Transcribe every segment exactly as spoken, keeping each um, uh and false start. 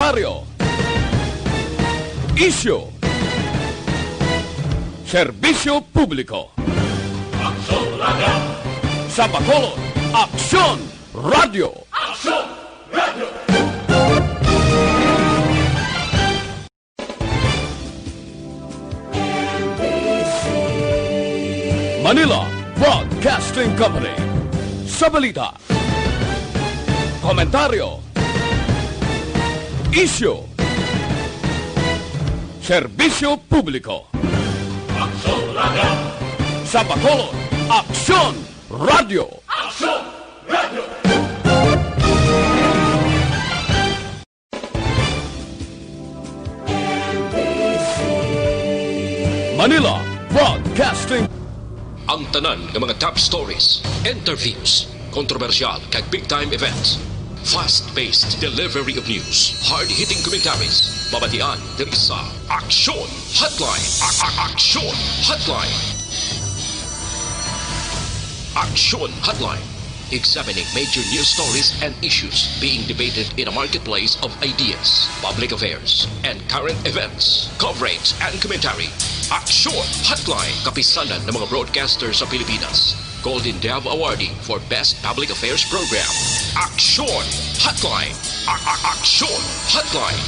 Komentaryo. Isyu. Serbisyo publiko. Aksyon Radio. Sa Bacolod, Aksyon Radio. Aksyon Radio. Manila Broadcasting Company. Sa balita, komentaryo, isyu, serbisyo publiko. Aksyon Radio. Sa Bacolod, Aksyon Radio. Aksyon Radio. Manila Broadcasting. Ang tanan nga mga top stories, interviews, kontrobersyal kag big time events. Fast-paced delivery of news, hard-hitting commentaries, mabatian diri sa Aksyon Hotline. A- a- Aksyon Hotline. Aksyon Hotline. Examining major news stories and issues being debated in a marketplace of ideas, public affairs, and current events, coverage and commentary. Aksyon Hotline, kapisanan ng mga broadcaster sa Pilipinas. Golden Dove Awardee for Best Public Affairs Program. Aksyon Hotline. A- a- Aksyon Hotline.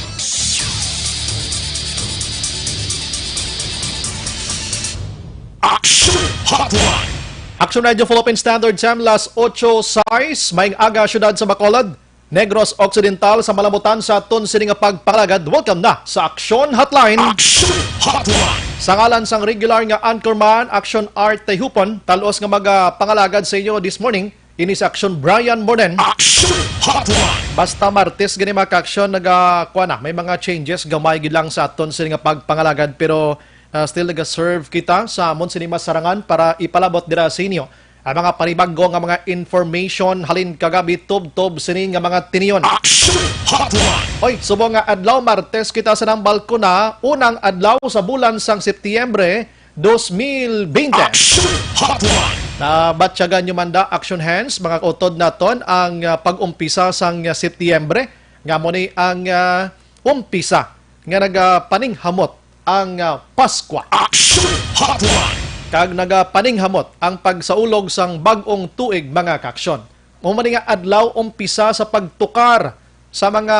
Aksyon Hotline. Aksyon Radio Philippine Standard Time, las otso sais, maayong aga, siyudad sa Bacolod, Negros Occidental, sa malabutan sa aton sini nga pagpangalagad. Welcome na sa Aksyon Hotline. Aksyon Hotline. Sa ngalan sang regular nga anchorman, Aksyon Art Tayhupon, talos nga magapangalagad sa inyo this morning, ini sa Aksyon Brian Moren. Aksyon Hotline. Basta Martes gani, mga ka-aksyon, naga-, kuha na, may mga changes, gamay gid lang sa aton sini nga pagpangalagad, pero, ah, still naga-serve kita sa amon sini masarangan para ipalabot dira sa inyo ang mga panibag-o nga mga information halin kagabi tubtob sini nga mga tinion. Aksyon Hotline. Oy, subong nga adlaw, Martes, kita sa nang balkona, unang adlaw sa bulan sang Setyembre, dos mil binte. Aksyon Hotline. Nabatyagan nyo man da, Action Hands, mga kautod naton, ang, ah, pag-umpisa sang, ah, Setyembre, nga mo ni ang, ah, umpisa nga nagapaninghamot ang, ah, Paskwa. Action Hotline. Kag nagapaninghamot ang pagsaulog sang bag-ong tuig, mga ka-aksyon. Mo man nga adlaw, umpisa sa pagtukar sa mga,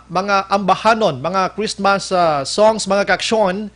mga ambahanon, mga Christmas, ah, songs, mga ka-aksyon,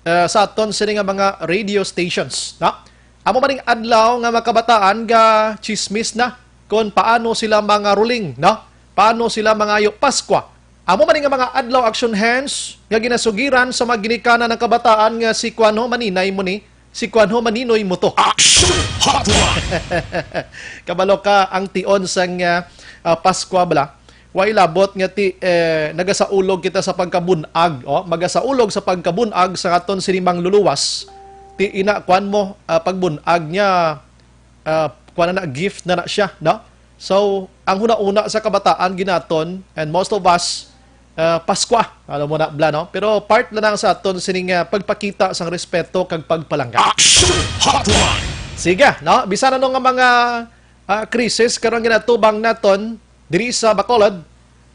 ah, sa aton sini nga mga radio stations, no? Amo man ning adlaw nga mga kabataan ga chismis na kon paano sila mangaruling, no? Paano sila mangayo Paskwa. Amo man nga mga adlaw, Action Hands, nga ginasugiran sa mga ginikanan ng kabataan nga si Kuan ho, maninay mo ni, si Kuan ho, maninoy mo to. Action Hotline. Kabalo ka, ang tion sang, ah, ah, Paskwa bala, way labot nga ti, eh, nagasaulog kita sa pagkabun-ag, oh, magasaulog sa pagkabun-ag sa aton sini mangluluwas. Ti ina, kuan mo, ah, pagbun-ag niya, ah, kuan na, gift na na siya, no? So, ang hunahuna sa kabataan ginaton, and most of us, ah, Paskwa, alam mo na, bla, no? Pero part na lang sa aton sining, ah, pagpakita sang respeto kag pagpalangga. Action Hotline. Sige, no? Bisan ano nga mga, ah, krisis karon ginatubang naton diri sa Bacolod,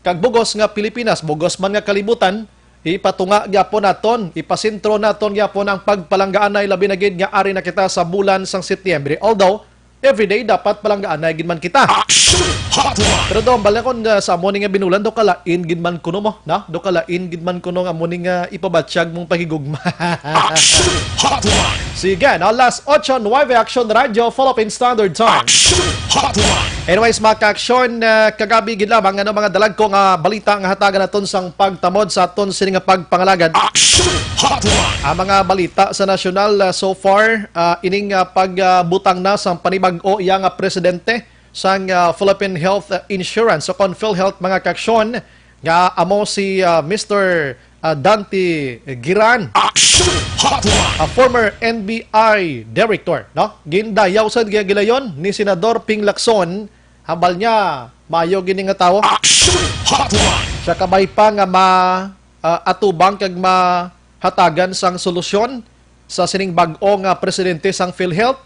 kag bugos nga Pilipinas, bugos man nga kalibutan, ipatunga gyapon naton, ipasentro naton gyapon ang pagpalanggaanay, labi na gid nga ari na kita sa bulan sang Setyembre. Although, everyday dapat palanggaanay gid man kita. Action Hotline. Pero do, bala kon, uh, sa amo ni nga binulan, do kalain gid man kuno mo, na? Do kalain gid man kuno nga amo ni nga ipabatyag mong pahigugma. Action Hotline. Sige, no? Las otso nuebe, Action Radio, Philippine Standard Time. Action Hotline. Anyways, mga ka-aksyon, uh, kagabi gid lamang, ano, mga dalagko nga balita nga hatagan naton sang pagtamod sa aton sini nga pagpangalagad. Action Hotline. Ang mga balita sa nasyonal, uh, so far, uh, ining, uh, pagbutang na sang panibag-o iya nga presidente sang, ah, Philippine Health Insurance o kon PhilHealth, mga ka-aksyon, nga amo si, ah, Mister, ah, Dante Giran, Action Hotline. Ah, former N B I director, no? Gindayaw sad nga gilayon ni Senador Ping Lacson, hambal niya, maayo gini nga tawo. Action Hotline. Siya kabay pa nga ma-, ah, atubang kag mahatagan sang solusyon sa sining bag-o nga presidente sang PhilHealth,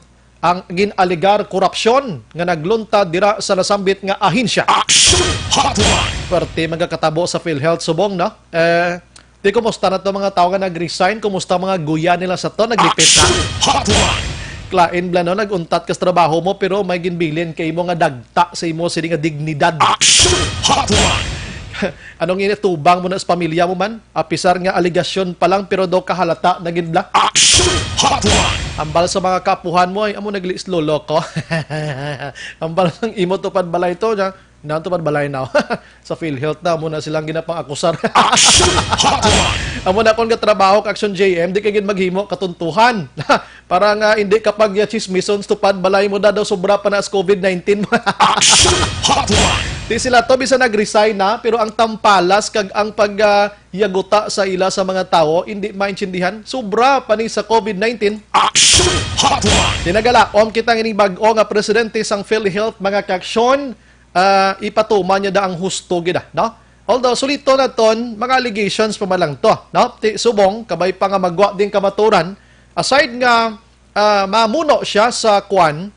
ang gin-alegar korupsyon nga nagluntad dira sa nasambit nga ahensya. Action Hotline! Pwerte magakatabo sa PhilHealth subong, no? Eh, di kumusta na to mga tao nga nag-resign? Kumusta mga guya nila sa to? Naglipit na? Action Hotline! Klain bala, no? Nag-untat ka sa trabaho mo, pero may ginbilin kay mo nga dagta sa imo sini nga dignidad. Action Hotline! Anong initubang mo na sa pamilya mo man? Apisar nga aligasyon pa lang, pero daw kahalata na gid bala. Action Hotline! Ambal sa mga kapuhan mo, ay, amo naglis lolo ko. Ambal sang imo tupad balay to, nya. Nang tupad balay na. Sa PhilHealth na, amo na silang ginapang-akusar. Action Hotline! Amo na akon gatrabaho ka Action J M, di ka gid maghimo katuntuhan. Para nga hindi kapag ya chismison sa tupad balay mo, daw sobra pa na sa COVID nineteen. Action Hotline! Di sila to, bisa nag-resign na, pero ang tampalas kag ang pag, ah, yaguta sa ila sa mga tawo, hindi maintindihan. Sobra pa ni sa COVID nineteen. Action Hotline! Tinagalaom kita nga ining bag-o nga presidente sang PhilHealth, mga kaaksyon, ah, ipatuman niya da ang husto gid, ah, no? Although, sulito naton, mga allegations pa man lang to, no? Ti, subong, kabay pa nga magwa din kamaturan, aside nga, ah, mamuno siya sa kwan,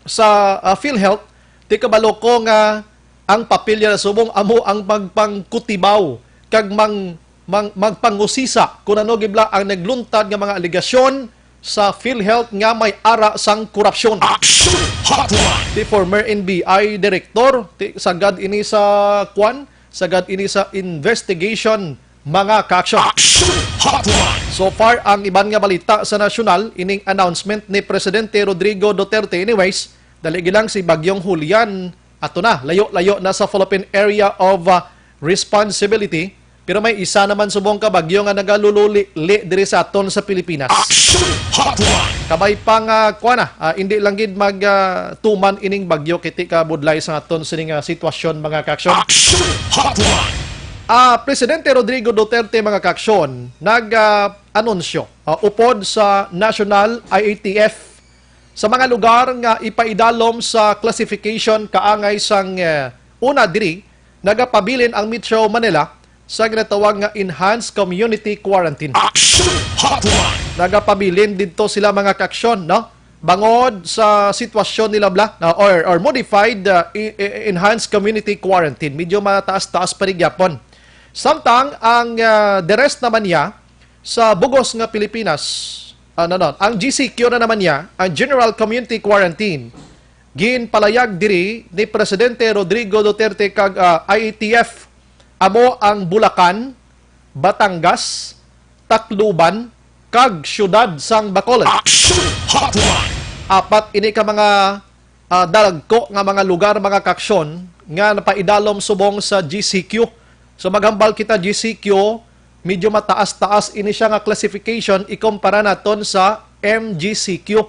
sa, ah, PhilHealth, ti kabalo ko nga ang papel niya na subong amo ang magpangkutibaw kag mang, mang, magpangusisa kung ano gid bala ang nagluntad nga mga alegasyon sa PhilHealth nga may ara sang korupsyon. Action Hotline! Ti former N B I director, ti sagad ini sa kwan, sagad ini sa investigation, mga kaaksyon. Action Hotline! So far, ang iban nga balita sa nasyonal, ining announcement ni Presidente Rodrigo Duterte. Anyways, dali gilang si Bagyong Julian, ato na, layo-layo na sa Philippine Area of, uh, Responsibility. Pero may isa naman subong ka bagyo nga nagalululi-li diri sa aton sa Pilipinas. Action Hotline! Kabay pa nga, kuwan na, ah, hindi lang gid mag, ah, tuman ining bagyo, kiti ka budlay sa aton sining, ah, sitwasyon, mga kaaksyon. Action Hotline! Ah, Presidente Rodrigo Duterte, mga kaaksyon, nag, ah, anunsyo, ah, upod sa National I A T F sa mga lugar nga ipaidalom sa classification kaangay sang, eh, una diri, nagapabilin ang Metro Manila sa ginatawag nga enhanced community quarantine. Action Hotline! Nagapabilin didto sila, mga kaaksyon, no? Bangod sa sitwasyon nila bala, no? Or, or modified, uh, e-, e-, enhanced community quarantine. Medyo mataas-taas pa rin gyapon. Samtang ang, uh, the rest naman niya sa bugos nga Pilipinas, ano, no, ang G C Q na naman niya, ang General Community Quarantine, ginpalayag diri ni Presidente Rodrigo Duterte kag, ah, I A T F, amo ang Bulacan, Batangas, Tacloban, kag siyudad sang Bacolod. Action Hotline! Apat ini ka mga, ah, dalagko nga mga lugar, mga kaaksyon, nga napaidalom subong sa G C Q. So, maghambal kita, G C Q, medyo mataas-taas ini siya nga classification ikumpara naton sa M G C Q.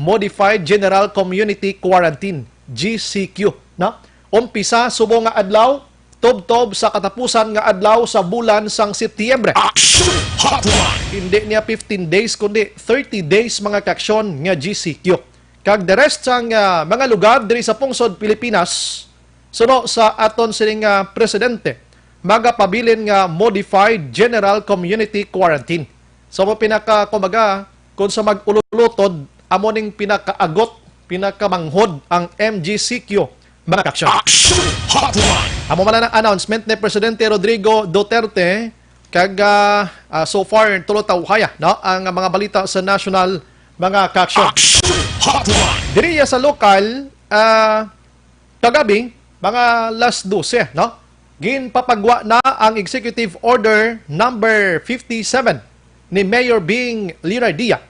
Modified General Community Quarantine, G C Q, no? Umpisa subong nga adlaw, tubtob sa katapusan nga adlaw sa bulan sang Setyembre. Action Hotline! Hindi niya fifteen days, kundi thirty days, mga kaaksyon, nga G C Q. Kag the rest sang, ah, mga lugar diri sa pungsod Pilipinas, suno sa aton sining, ah, presidente, magapabilin nga modified general community quarantine. So, mo pinaka, kumbaga, kung sa mag-ululutod, amo ning pinakaagot, pinakamanghod ang M G C Q, mga kaaksyon. Action Hotline! Amo man ang announcement ni Presidente Rodrigo Duterte, kag, ah, ah, so far, tulo tawhaya, no, ang mga balita sa national, mga kaaksyon. Action Hotline! Diri sa lokal, ah, kagabi, mga alas dose, no? Ginpapagwa na ang Executive Order number fifty-seven ni Mayor Bing Leonardia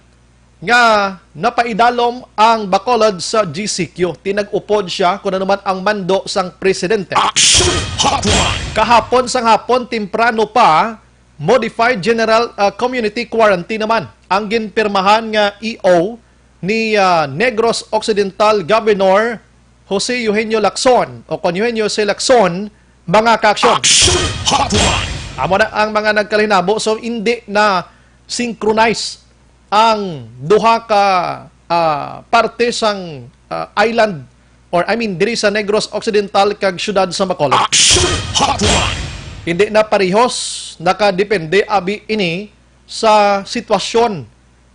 nga napaidalom ang Bacolod sa G C Q. Tinag-upod siya kung ano man ang mando sang presidente. Action Hotline! Kahapon sang hapon, temprano pa, modified general, ah, community quarantine naman ang ginpirmahan nga E O ni, ah, Negros Occidental Governor Jose Eugenio Lacson o kon Eugenio C. Lacson, mga kaaksyon. Action Hotline! Amo na ang mga nagkalinabo, so hindi na synchronize ang duha ka, ah, parte sang, ah, island, or I mean, diri sa Negros Occidental kag siyudad sa Bacolod. Action Hotline! Hindi na parehos, nakadepende abi ini sa sitwasyon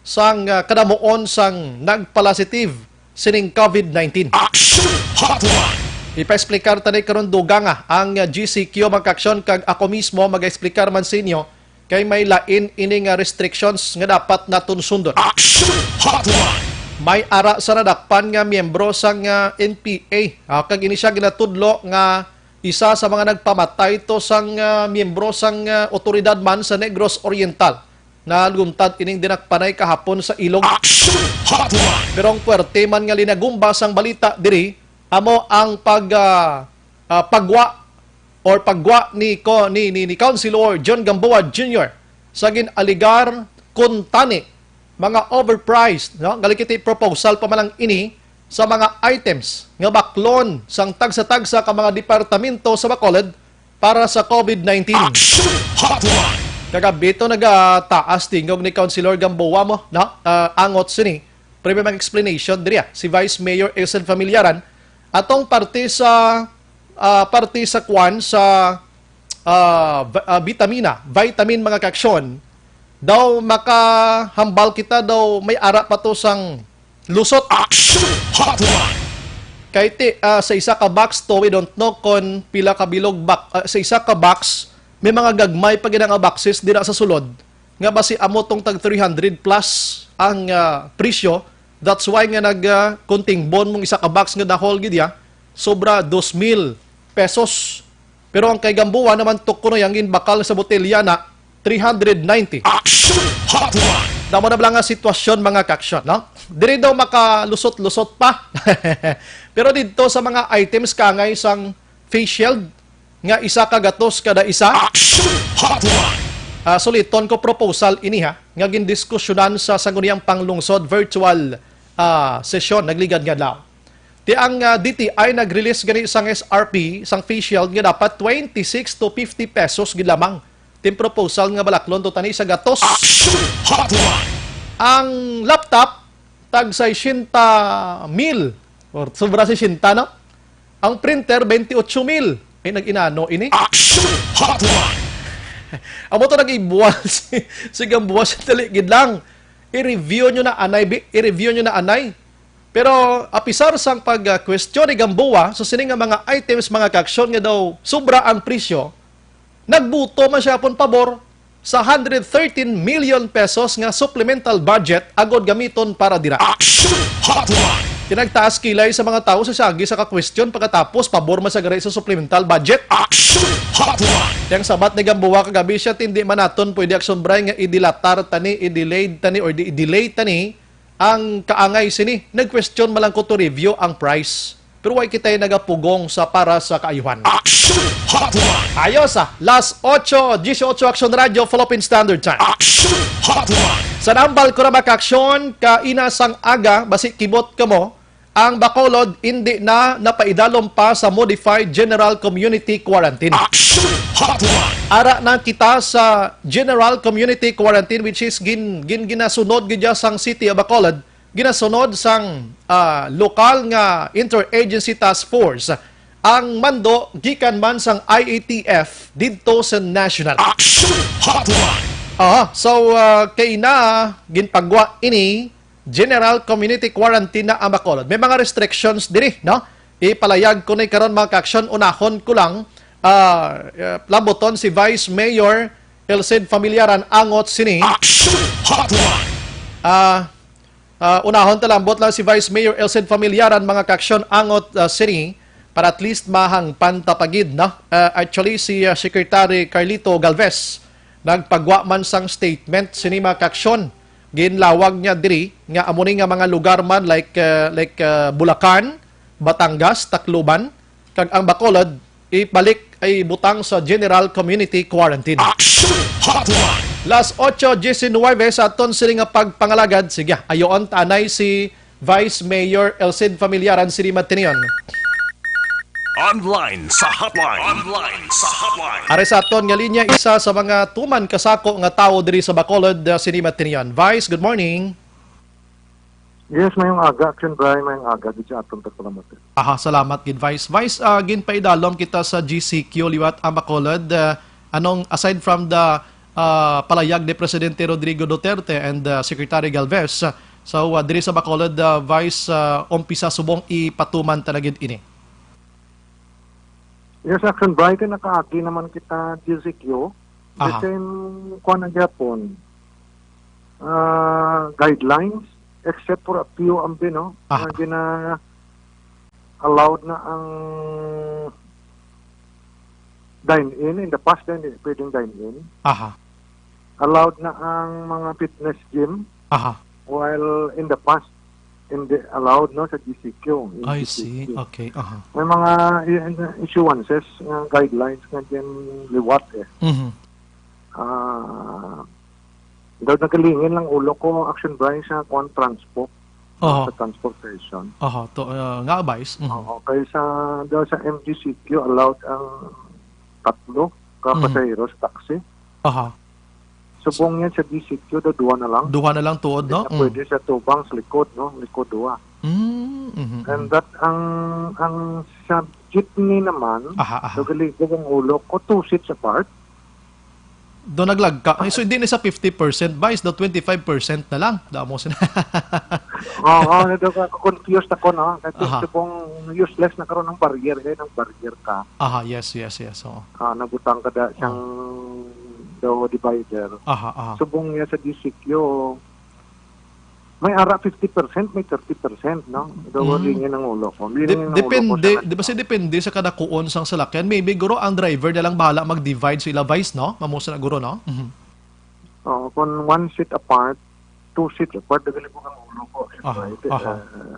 sang, ah, kadamuon sang nagpalasitive sining COVID nineteen. Action Hotline! Ipa-explicar ta ni karon, dugang, ah, ang, ah, G C Q, mga kaaksyon, kag ako mismo mag-explicar man sa inyo kay may lain ini nga restrictions nga dapat naton sundon. Action Hotline! May ara sa nadakpan nga miyembro sang, ah, N P A, ah, kag ini siya ginatudlo nga isa sa mga nagpamatay to sang, ah, miyembro sang, ah, otoridad man sa Negros Oriental. Nalumtad ining dinakpanay kahapon sa ilog. Action Hotline! Pero ang puwerte man nga linagumba sang balita diri amo ang pag, ah, ah, pagwa or paggwa ni ko, ni, ni, ni Councilor John Gamboa Junior sa gin-alegar kuntani mga overpriced, no? Nga likiti proposal pa man lang ini sa mga items nga baklon sang tagsa-tagsa ka mga departamento sa Bacolod para sa COVID nineteen. Action Hotline! Kagabi to nagataas tingog ni Councilor Gamboa mo, no? Ah, angot sini. Pero may mga explanation diri, ah. Si Vice Mayor Elsen Familiaran, atong parte sa, ah, parte sa kwan sa, ah, vi-, ah, vitamina, vitamin, mga kaaksyon, daw makahambal kita daw may ara pa to sang lusot. Action Hotline! Kay ti, ah, sa isa ka box to, we don't know kon pila ka bilog bak-, ah, sa isa ka box, may mga gagmay pa gid nga boxes dira sa sulod nga basi amo tong tag three hundred plus ang, ah, presyo. That's why nga nag, ah, kunting bon mong isa ka box nga dahol gid ya, sobra dos mil pesos. Pero ang kay Gamboa naman, to kuno yang ginbakal sa botelya na three hundred ninety. Action Hotline! Damo na bala nga sitwasyon, mga kaaksyon, no? Diri daw makalusot-lusot pa. Pero didto sa mga items kangay sang face shield nga isa ka gatos kada isa. Action Hotline! Ah, suliton ko proposal ini, ha, nga gindiskusyonan sa Sangguniang Panglungsod virtual, ah, sesyon nagligad nga adlaw. Ti ang, ah, D T I nag-release gani sang S R P sang face shield nga dapat twenty-six to fifty pesos gid lamang. Ti ang proposal nga balaklon to tani sa gatos. Action Hotline! Ang laptop tag sesenta mil or sobra sesenta, no? Ang printer, twenty-eight mil. Ay, nag-inano ini? Action Hotline! Amo to nag-ibuwal si, si Gamboa, sa dali gid lang. I-review nyo na anay, bi-, i-review nyo na anay. Pero apisar sang pag-question ni Gamboa sa sini nga mga items, mga kaaksyon, nga daw sobra ang presyo, nagbuto man siya pon pabor sa hundred thirteen million pesos nga supplemental budget agod gamiton para dira. Action Hotline! Kinagtaas kilay sa mga tawo sa siya agi sa ka-question, pagkatapos pabor man sa gari sa supplemental budget. Action Hotline! Yang sabat ni Gamboa kagabi siya, "Ti hindi man naton pwede aksyon, Bray, nga i-dilatar tani, i-delayed tani, or di, i-delay tani ang kaangay sini. Nag-question man lang ko to review ang price. Pero way kita'y nagapugong sa para sa kaayuhan." Action Hotline! Ayos, ah. Las ocho dieciocho, Action Radio, Philippine Standard Time. Action Hotline! Sa nambal ko na, mga kaaksyon, kaina sang aga, basi kibot kamo, ang Bacolod indi na napaidalom pa sa modified general community quarantine. Action Hotline! Ara na kita sa general community quarantine, which is gin-, gin-, ginasunod gid sang City of Bacolod, ginasunod sang, ah, lokal nga interagency task force ang mando gikan man sang I A T F didto sa national. Action Hotline! Aha, so, ah, kay na ginpagwa ini, general community quarantine na ang Bacolod. May mga restrictions diri, no? Ipalayag ko ni karon, mga kaaksyon, unahon ko lang, ah, ah, lambuton si Vice Mayor Elcid Familiaran angot sini. Action Hotline! Ah, ah, unahon ta, lambot lang si Vice Mayor Elcid Familiaran, mga kaaksyon, angot, ah, sini para at least mahangpan ta pa gid, no? Ah, actually, si, ah, Secretary Carlito Galvez nagpagwa man sang statement sini, mga kaaksyon. Ginlawag niya diri nga amo ni nga mga lugar man like, ah, like, ah, Bulacan, Batangas, Tacloban, kag ang Bacolod, ibalik, ay butang sa general community quarantine. Action Hotline! Las ocho diecinuebe sa aton sini nga pagpangalagad. Sige, ayoon ta anay si Vice Mayor Elcid Familiaran sini matinion. Online sa hotline. Online sa hotline. Ari sa aton nga linya, isa sa mga tuman ka sako nga tawo diri sa Bacolod, ah, sini matinion. Vice, good morning. Yes, mayong aga, Action Bray, mayong aga, di siya atong tagpalamat. Aha, salamat gid, Vice. Vice, ah, ginpaidalom kita sa G C Q liwat ang Bacolod. Ah, anong, aside from the, ah, palayag ni Presidente Rodrigo Duterte and, ah, Secretary Galvez, ah, So, ah, diri sa Bacolod, ah, Vice, ah, umpisa subong ipatuman ta na gid ini. Yes, Action Bright, nakaagi naman kita, G C Q. The Aha. same, kuwan na gyapon. Ah, guidelines, except for a few, ambi, no? Aha. Nga gina-, allowed na ang dine-in. In the past, hindi pwedeng dine-in. Aha. Allowed na ang mga fitness gym. Aha. While in the past, hindi allowed, no, sa G C Q, in I see. G C Q. Okay. Aha. May mga i-, issuances nga guidelines nga din liwat, eh. Mhm. Ah, daw nagalingin lang ulo ko, Action Bright, sa kuwan, transport, Oho. sa transportation. Oho, to, ah, nga, Vice. Mhm. Oo, kay sa, daw sa M G C Q, allowed ang tatlo ka Mhm. pasahero sa taxi. Aha. Subong yan sa D C Q, daw duha na lang. Duha na lang tuod, Hindi no? na Mm. pwede sa tubang, sa likod, no? Likod, duha. Mm, mhm, And mhm. that, ang, ang sa jeepney naman, Aha, aha. so galigog ang ulo ko, two seats apart. Do naglagka. Ay, so hindi na sa fifty percent, Vice, do twenty-five percent na lang. Damo sina. Oo, ano daw ka, confused ako, no? Kasi Aha. subong useless na karon ang barrier, eh, nang barrier ka. Aha, yes, yes, yes. Oo. Ah, nabutang ka da, siyang daw divider. Aha, aha. Subong niya sa D C Q, may ara fifty percent, may thirty percent, no? Daw Mm. lingin ang ulo ko. Lingin Dep-, ang ulo ko depende, sa di ba, si depende sa kadakuon sang salakyan. Maybe, guro, ang driver na lang bahala mag-divide sa ila, Vice, no? Mamo sa na, guro, no? Mhm. Oo, kung one seat apart, two seats apart, dagali ko ang ulo ko. Aha, Right? aha. Ah,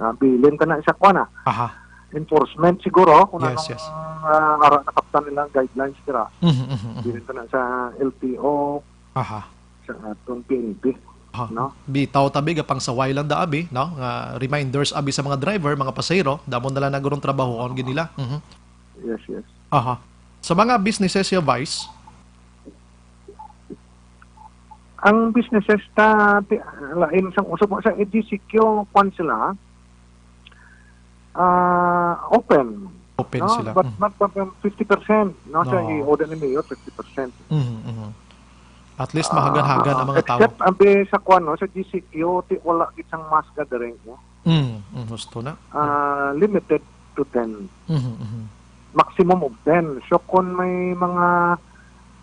ah, bilin ka na isa ko na. Aha. Enforcement siguro, kung Yes, anong, yes. ah, ara nakaptan nila ang guidelines dira. Mhm, mhm, mhm. Bilin ka na sa L T O, Aha. sa atong P N P, Aha. no? Bitaw tabi, gapang saway lang da, abi, no? Nga reminders, abi, sa mga driver, mga pasahero, damo na lang na gurong trabahoon gid nila. Mhm. Yes, yes. Aha. Sa mga businesses ya, Vice? Ang businesses ta, ti-, lain sang usap sa E D C Q, kwan sila, ah, open. Open No? sila. But, Mm. but, but, um, fifty percent, no? Sa No. E O din ni Mayor, fifty percent. Mhm, mhm. At least mahagan-hagan ang Ah, mga tao. except, abi sa kwan, no? Sa G C Q, ti-, wala gid sang mass gathering, no? Mm, mm, husto na. Ah, limited to ten. Mhm, mhm. Maximum of ten. So, kung may mga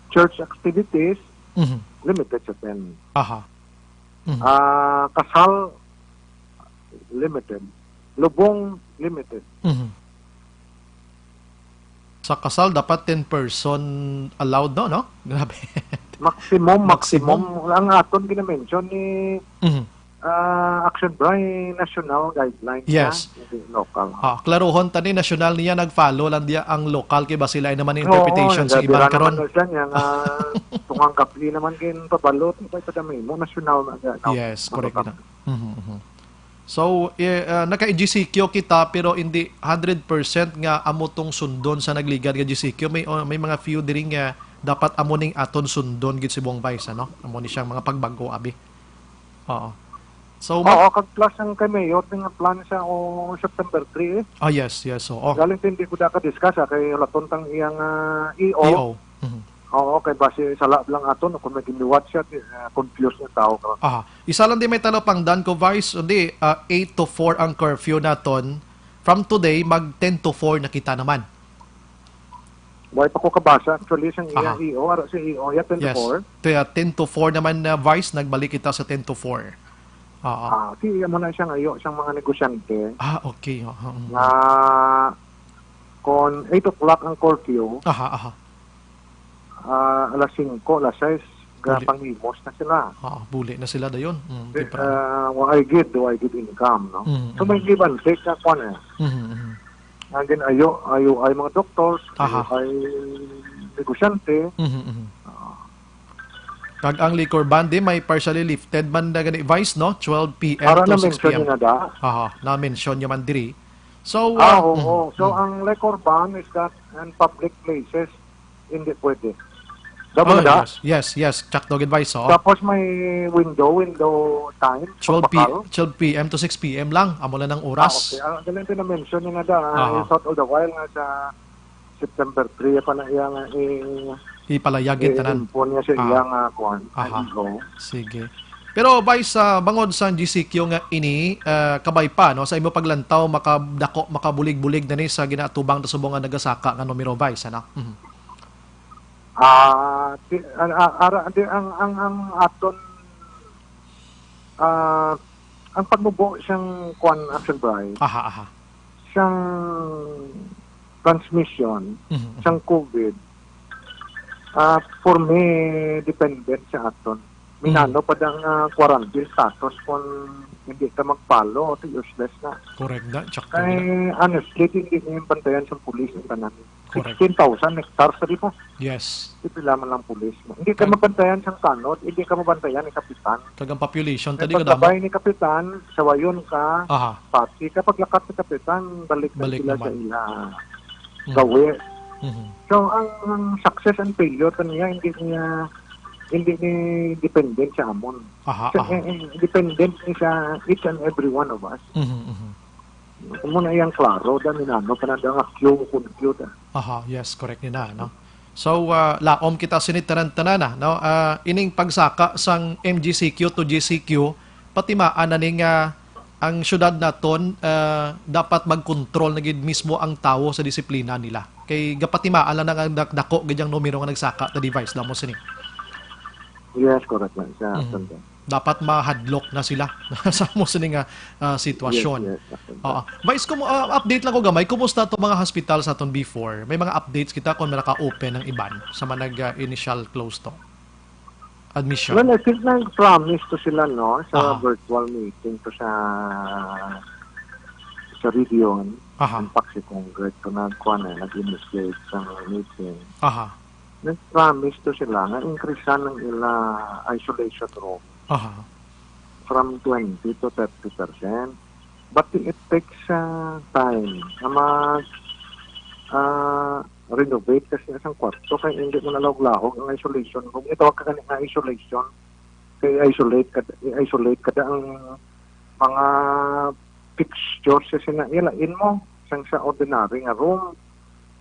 church activities, Mhm. limited sa ten. Aha. Mhm. Ah, kasal, limited. Lubong, limited. Mhm. Sa kasal, dapat ten person allowed, no, no? Grabe. Maximum, Maximum. maximum. Ang aton ginamention ni, Mhm. ah, Action Bright, national guidelines Yes. na, hindi local. Ah, klaruhon ta ni, national niya, nag-follow lang diya ang lokal, kay basi lain naman ang Oo, interpretation sa iban nagabira karon. naman na siya niya nga tungang kapli naman kin pabalot, may padami mo, national na siya, no? Yes, correct Ano na. Mhm, mhm. So, eh, ah, naka-E G C Q kita, pero hindi hundred percent nga amo tong sundon sa nagligad nga G C Q. May, oh, may mga few diri nga dapat amo ning aton sundon gid si Bong Vice, ano? Amo ni siyang mga pagbago, abi. Oo. So, mag- Oo, kag plus ang kay Mayor, may nga plan siya o September three, eh. Ah, yes, yes, oo. Galing hindi ko da ka-discuss, ah, kay laton tang iyang, ah, E O. E O. Mhm. Oo, kay basi sala lang aton, kung may giniwat siya, di, ah, confused yung tao karon. Aha. Isa lang di may talapangdan ko, Vice, hindi, ah, eight to four ang curfew naton. From today, mag ten to four na kita naman. Why pa ko kabasa? Actually, sang iya Aha. E O, ara sa E O, ya Yes. ten to four. Kaya ten to four naman, ah, Vice, nagbalik kita sa ten to four. Oo. Ah, si iya mo na siyang ayo, siyang mga negosyante. Ah, okay. Oo, mm. Na kung eight o'clock ang curfew, Aha, aha. ah, alas singko, alas sais, Buli. gapangimos na sila. Oo, buli na sila dayon. Mm, Eh, temprano. ah, wa ay gid, wa ay gid income, no? Mm, So, may mm. give and take na kwan eh. Mhm, mhm. Ang gin-ayo, ayo ay mga doctors, Aha. ayo ay negosyante. Mhm, mhm. Ah. Kag ang liquor ban di may partially lifted man na gani, Vice, no? Twelve P M Para to six P M. na-mention niyo na da? Aha, na-mention niyo man diri. So, Ah, ah, oo. mhm, So, mhm. ang liquor ban is that in public places, hindi pwede. Damo Oh, na da? yes. Yes, yes. Chuck Dog advice, oo. Tapos may window, window time, Twelve P-, pagpakal. twelve P M to six P M lang. Amo lang ang Ah, oras. okay. Ah, galing din na-mention niyo na da. Ah, Aha. it's not all the while nga sa September three pa na iya nga i-, Ipalayag gid tanan. i-info niya sa Ah. iya nga kuwan, Aha. I O. Sige. Pero Vice, sa bangod sa G C Q nga ini, ah, kabay pa, no, sa imo paglantaw, makadako, makabulig-bulig na ni sa ginaatubang ta subong nga nagasaka nga numero, Vice, ano? Mhm. Ah, ti-, ang, ah, ara, di, ang, ang, ang aton, ah, ang pagmubo siyang kwan, Action Bright, Aha, aha. siyang transmission, Mhm, mhm. siyang COVID, ah, for me, dependent sa aton. Minano Mhm. pa dang, ah, quarantine status kung hindi ka mag-follow, ito useless na. Correct na, tsaka Kay, na. honestly, hindi niya yung bantayan sa pulis ang tanan. Correct. Sixteen thousand hectares, sabi ko. Yes. Di pila man lang pulis mo. Hindi ka Kag- mabantayan sang tanod, hindi ka mabantayan ni kapitan. Kag ang population, May tadi ka damo. paglabay ni kapitan, sawayon ka, Aha. pati ka paglakat ni kapitan, balik na Balik sila naman. sa ila Mm. gawi. Mhm. So, ang, ang success and failure kaniya, hindi niya, hindi ni dependent sa amon. Aha, Sa, aha. eh, eh, dependent ni sa each and every one of us. Mhm, mhm. Amo na iyang klaro, da minano pa na da nga Q kun Q da. Aha, yes, correct ni na, no? So, ah, laom kita sini tanan-tanan na, no? Ah, ining pagsaka sang M G C Q to G C Q, patimaan na ni nga ang syudad naton, ah, dapat magkontrol na gid mismo ang tawo sa disiplina nila. Kay gapatimaan lang na nga dak-, dako gid ang numero nga nagsaka ta device, damo sini. Yes, correct lang siya, Mhm. Sandra. Dapat mahadlok na sila sa mo sini nga, ah, sitwasyon. Yes, yes, Sandra. Oo. Vice, kumu-, ah, update lang ko gamay, kumusta to mga hospital sa aton before? May mga updates kita kung naka-open ang iban sa mga nag, ah, initial close to admission? Well, I think nag-promise to sila, no, sa Aha. virtual meeting to sa, sa region, Aha. ang Paxi Congress, to nagkuha na, nag-initiate sa meeting. Aha. Nag-promise to sila nga increasean ang ila isolation room Aha. from twenty to thirty percent. But it takes, uh, time nga mag, uh, renovate kasi isang kwarto kay hindi mo nalahog-lahog ang isolation room. Itawag ka gani nga isolation. Kay isolate ka, i-isolate ka da ang mga fixtures sa sina ilain mo sang sa ordinary nga room.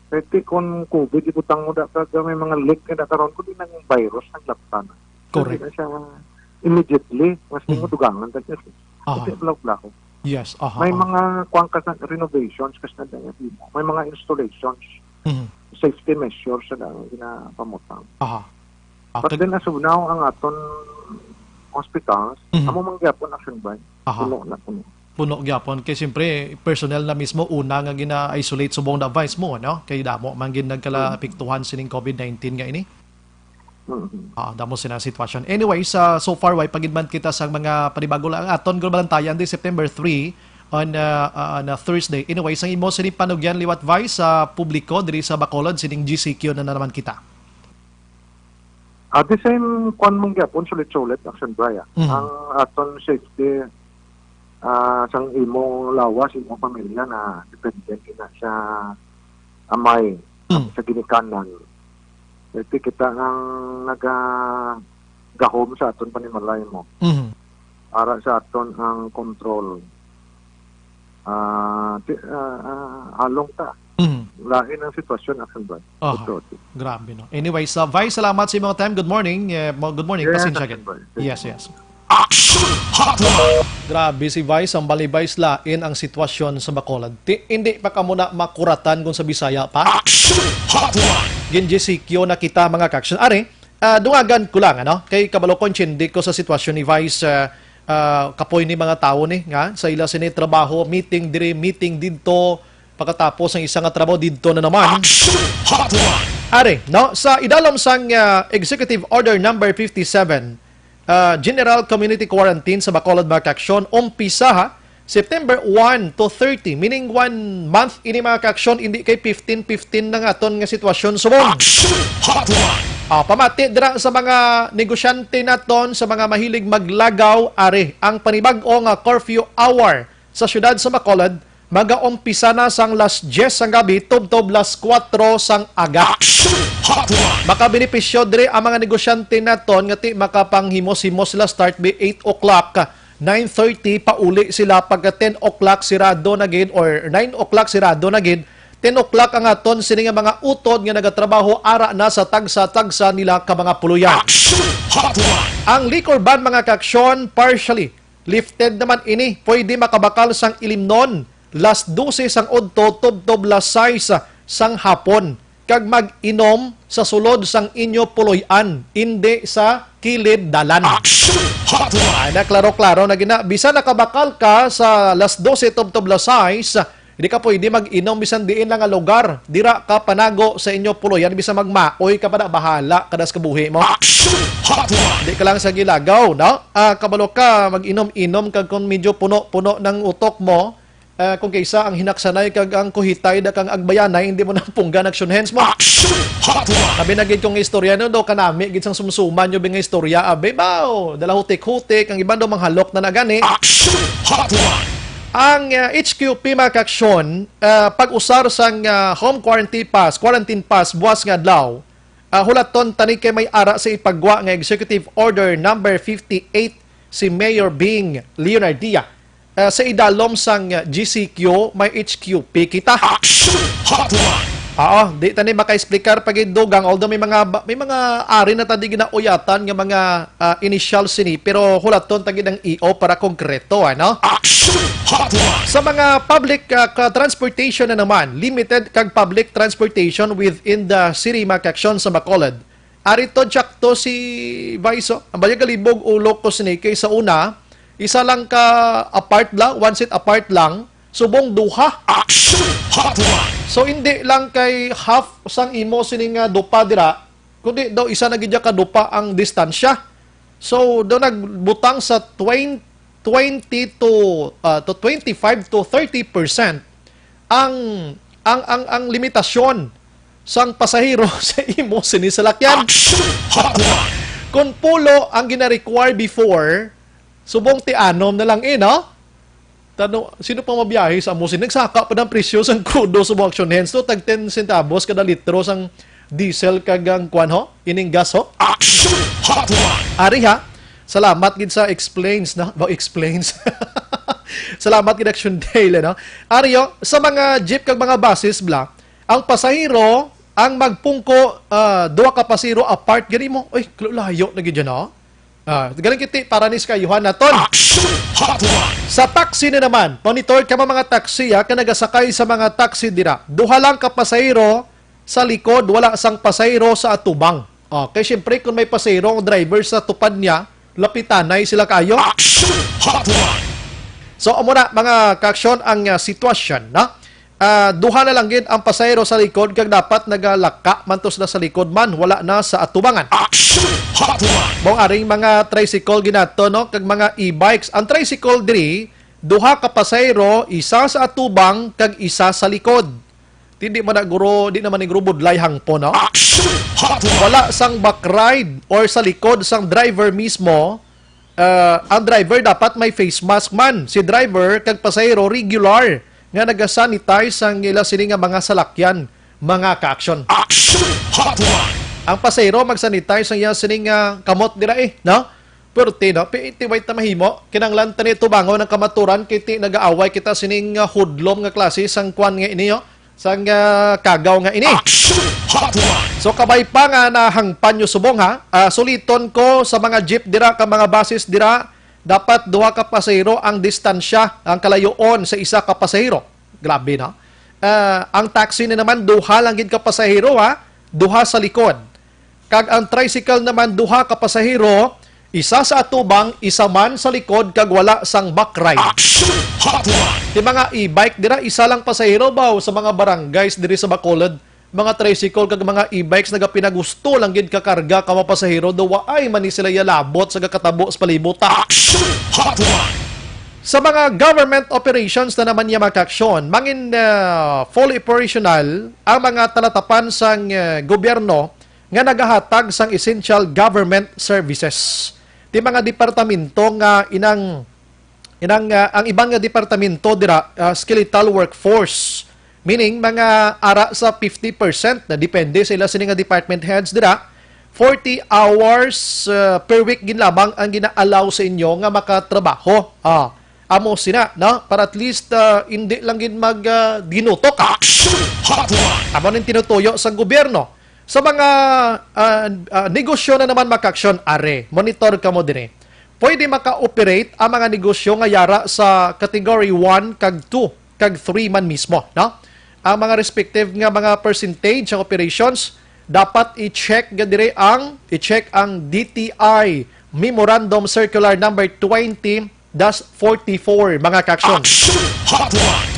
Pwede kung COVID, ibutang mo da ka may mga leak nga da karon, kundi nang virus, naglapta na. So, Correct. di na siya immediately, mas Mhm. mo dugangan ka siya. Aha. Kasi blaw-blaw. Yes, aha, May aha. mga kuwan ka sa renovations, kasi na dahil mo. May mga installations, Mhm. safety measures na ginapamutang. Aha. Ah, But kag- then, as of now, ang aton hospitals, Mhm. amo man gyapon, Action Bright. Aha. Puno na, puno. Puno gyapon. Kay siyempre, personnel na mismo, una nga gina-isolate subong na advice mo, no? Kay damo man gid nagkala Mhm. apektuhan sining COVID nineteen nga ini. Mhm. Ah, damo sina sitwasyon. Anyways, ah, so far, way pagidman kita sa mga panibago lang. Ang aton gulbalantayan di September three on, ah, ah, on a Thursday. Anyways, ang imo sini panugyan liwat, Vice, sa publiko diri sa Bacolod, sining G C Q na, na naman kita. Ah, the same kwan mong gyapon, sulit-sulit, Action Bright, ah. Mhm. Ang aton safety, ah, sang imong lawas, imong pamilya na depende na sa amay, Mm. sa ginikanan. Ito kita ang naga-, gahom sa aton panimalay mo. Mhm. Ara sa aton ang control. Ah, ti-, ah, ah, halong ta. Mhm. Lain ang sitwasyon, Action Bright. Aha. Ito, ito. Grabe, no? Anyway, sa Vice, salamat sa imong time. Good morning. Eh, mo-, good morning. Yes, Pasensya Action gid. Bright. Yes, yes. Action Hotline! Grabe si Vice, ang balibay lain ang sitwasyon sa Bacolod. Ti-, hindi pa kamo na makuratan kung sa Bisaya pa? Action Hotline! Gin-G C Q na kita, mga ka-action. Are, ah, dungagan ko lang, ano? Kay kabalo ko, intindi ko sa sitwasyon ni Vice, ah, ah, kapoy ni mga tawo ni, nga sa ila sini trabaho, meeting diri, meeting didto, pagkatapos ang isa nga trabaho didto na naman. Action Hotline! Are, no? Sa idalom sang, ah, Executive Order Number fifty-seven, ah, General Community Quarantine sa Bacolod, mga ka-action, umpisa ha, September one to thirty, meaning one month ini, mga ka-action, hindi kay fifteen fifteen na nga aton nga sitwasyon subong. Action Hotline! Ah, pamati dira sa mga negosyante naton, sa mga mahilig maglagaw, are, ang panibag-o nga curfew hour sa siyudad sa Bacolod, magaumpisa na sang las diyes sang gabi tubtob las kuwatro sang aga. Action Hotline! Makabenepisyo diri ang mga negosyante naton nga ti makapanghimos-himos sila, start by eight o'clock, nine thirty pauli sila, pagka ten o'clock sirado na gid or nine o'clock sirado na gid, Tinuklak ang aton sini nga mga utod nga nagatrabaho ara na sa tagsa-tagsa nila ka mga puloyan. Action Hotline! Ang liquor ban, mga kaaksyon, partially lifted naman ini. Pwede makabakal sang ilimnon, las dose sang udto tubtob las sais sang hapon, kag mag-inom sa sulod sang inyo puloy-an, indi sa kilid dalan. Action Hotline! Ana, klaro-klaro na gina. Bisan nakabakal ka sa las dose tubtob las sais, di ka pwede mag-inom bisan diin lang nga lugar. Dira ka panago sa inyo puloy-an, bisan magmaoy ka pa na, bahala ka das kabuhi mo. Action Hotline! Di ka lang sa gilagaw, no? Ah, kabalo ka, mag-inom-inom kag kung medyo puno-puno ng utok mo, ah, kung kaysa ang hinaksanay kag ang kuhitay da kang agbayanay, hindi mo na punggan action hands mo. Action Hotline! Sabi na gid kong istorya, no, do kanami gid sang sumsuman nyo bing istorya, abi, baw, dala hutik-hutik, ang iban do manghalok na nagani. Action Hotline! Ang, ah, H Q P, mga kaaksyon, ah, pag-usar sang, ah, home quarantine pass, quarantine pass, buwas nga adlaw, ah, hulaton tani kay may ara sa ipagwa nga Executive Order number fifty-eight si Mayor Bing Leonardia. Ah, sa idalom sang, ah, G C Q, may H Q P kita. Action Hotline! Oo, di tani maka-explicar pa gid dugang, although may mga ba-, may mga ari na ta di ginauyatan nga mga, ah, initial sini, pero hulaton ta gid ang E O para konkreto, ano? Action Hotline! Sa mga public, ah, ka-, transportation na naman, limited kag public transportation within the city, mga kaaksyon, sa Bacolod. Ari to, tsakto si Vice, oh. Ang bayag galibog ulo ko sini kay sa una, isa lang ka apart lang, one seat apart lang, subong duha. Action Hotline! So, hindi lang kay half sang imo sini nga dupa dira, kundi daw isa na gid ka dupa ang distansya. So, daw nagbutang sa twenty, twenty to, ah, to twenty-five to thirty percent ang, ang, ang, ang limitasyon sang pasahero sa imo sini salakyan. Action Hotline! Kung pulo ang gina-require before, subong ti anom na lang, eh, no? Tano, sino pa mabiyahe sa amo sini? Nagsaka pa ng presyo sang krudo, subong action hands to, tag ten centavos kada litro sang diesel kag ang kwan, ho? Ining gas, ho? Action Hotline! Ari, ha? Salamat gid sa explains, no? Ba, explains. Salamat gid, Action Daily, no? Ari, ho, sa mga jeep kag mga buses, bla, ang pasahero, ang magpungko, ah, duha ka pasahero apart, gani mo, uy, layo na gid yan, no? Ah, galing kiti para ni Sky Johan naton. Action Hotline! Sa taxi na naman, monitor ka mga taxi, ha, ka nagasakay sa mga taxi dira. Duha lang ka pasahero sa likod, wala sang pasahero sa atubang. Oh, kay siyempre, kung may pasahero ang driver sa tupad niya, lapitanay sila kayo. Action Hotline! So, amo na, mga kaaksyon, ang, ah, sitwasyon, no? Ah, duha na lang gid ang pasahero sa likod kag dapat nagalaka man to sila sa likod man, wala na sa atubangan. Action Hotline! Mao aring mga tricycle ginato, no, kag mga e-bikes. Ang tricycle diri, duha ka pasahero, isa sa atubang kag isa sa likod. Di, di man na guro, di naman ni guro budlay hangpo, no? Action Hotline! Wala sang back ride or sa likod sang driver mismo. Ah, ang driver dapat may face mask man. Si driver kag pasahero regular nga nagasanitize sang ila sini nga mga salakyan, mga ka-action. Action Hotline! Ang pasahero magsanitize sang iya sini nga kamot dira, eh, no? Purti, no? Pi-, iti way ta mahimo, kinanglan tani tubangon ang kamaturan, kay ti nagaaway kita sining, ah, hudlom nga klase sang kwan nga ini, oh, sang, ah, kagaw nga ini. Action Hotline! So, kabay pa nga nahangpan nyo subong, ha, ah, suliton ko sa mga jeep dira, ka mga buses dira, dapat duha ka pasahero ang distansya, ang kalayoon sa isa ka pasahero. Grabe, no? Ah, ang taxi na naman, duha lang gid ka pasahero, ha? Duha sa likod. Kag ang tricycle naman, duha ka pasahero, isa sa atubang, isa man sa likod, kag wala sang back ride. Action Hotline! Ti mga e-bike dira, isa lang pasahero ba sa mga barangays diri sa Bacolod? Mga tricycle kag mga e-bikes nagapinagusto lang gid ka karga ka mga pasahero, daw waay man ni sila yalabot sa gakatabo sa palibot, ah. Action Hotline! Sa mga government operations na naman niya, mga kaaksyon, mangin, ah, fully operational ang mga talatapan sang, ah, gobyerno nga nagahatag sang essential government services. Ti mga departamento nga inang, inang, ah, ang iban nga departamento dira, ah, skeletal workforce, meaning mga ara sa fifty percent, na depende sa ila sini nga department heads dira, forty hours, ah, per week gid lamang ang gina-allow sa inyo nga makatrabaho. Ah, Amo sina, no? Para at least, ah, hindi lang gid mag, ah, dinutok. Action Hotline! Amo ning tinutuyo sa gobyerno. Sa mga, ah, ah, negosyo na naman, mga ka-aksyon, are, monitor kamo diri. Pwede maka-operate ang mga negosyo nga yara sa Category one kag two kag three man mismo, no? Ang mga respective nga mga percentage sa operations, dapat i-check nga diri ang, i-check ang D T I Memorandum Circular Number twenty dash forty-four, mga ka-aksyon. Action Hotline!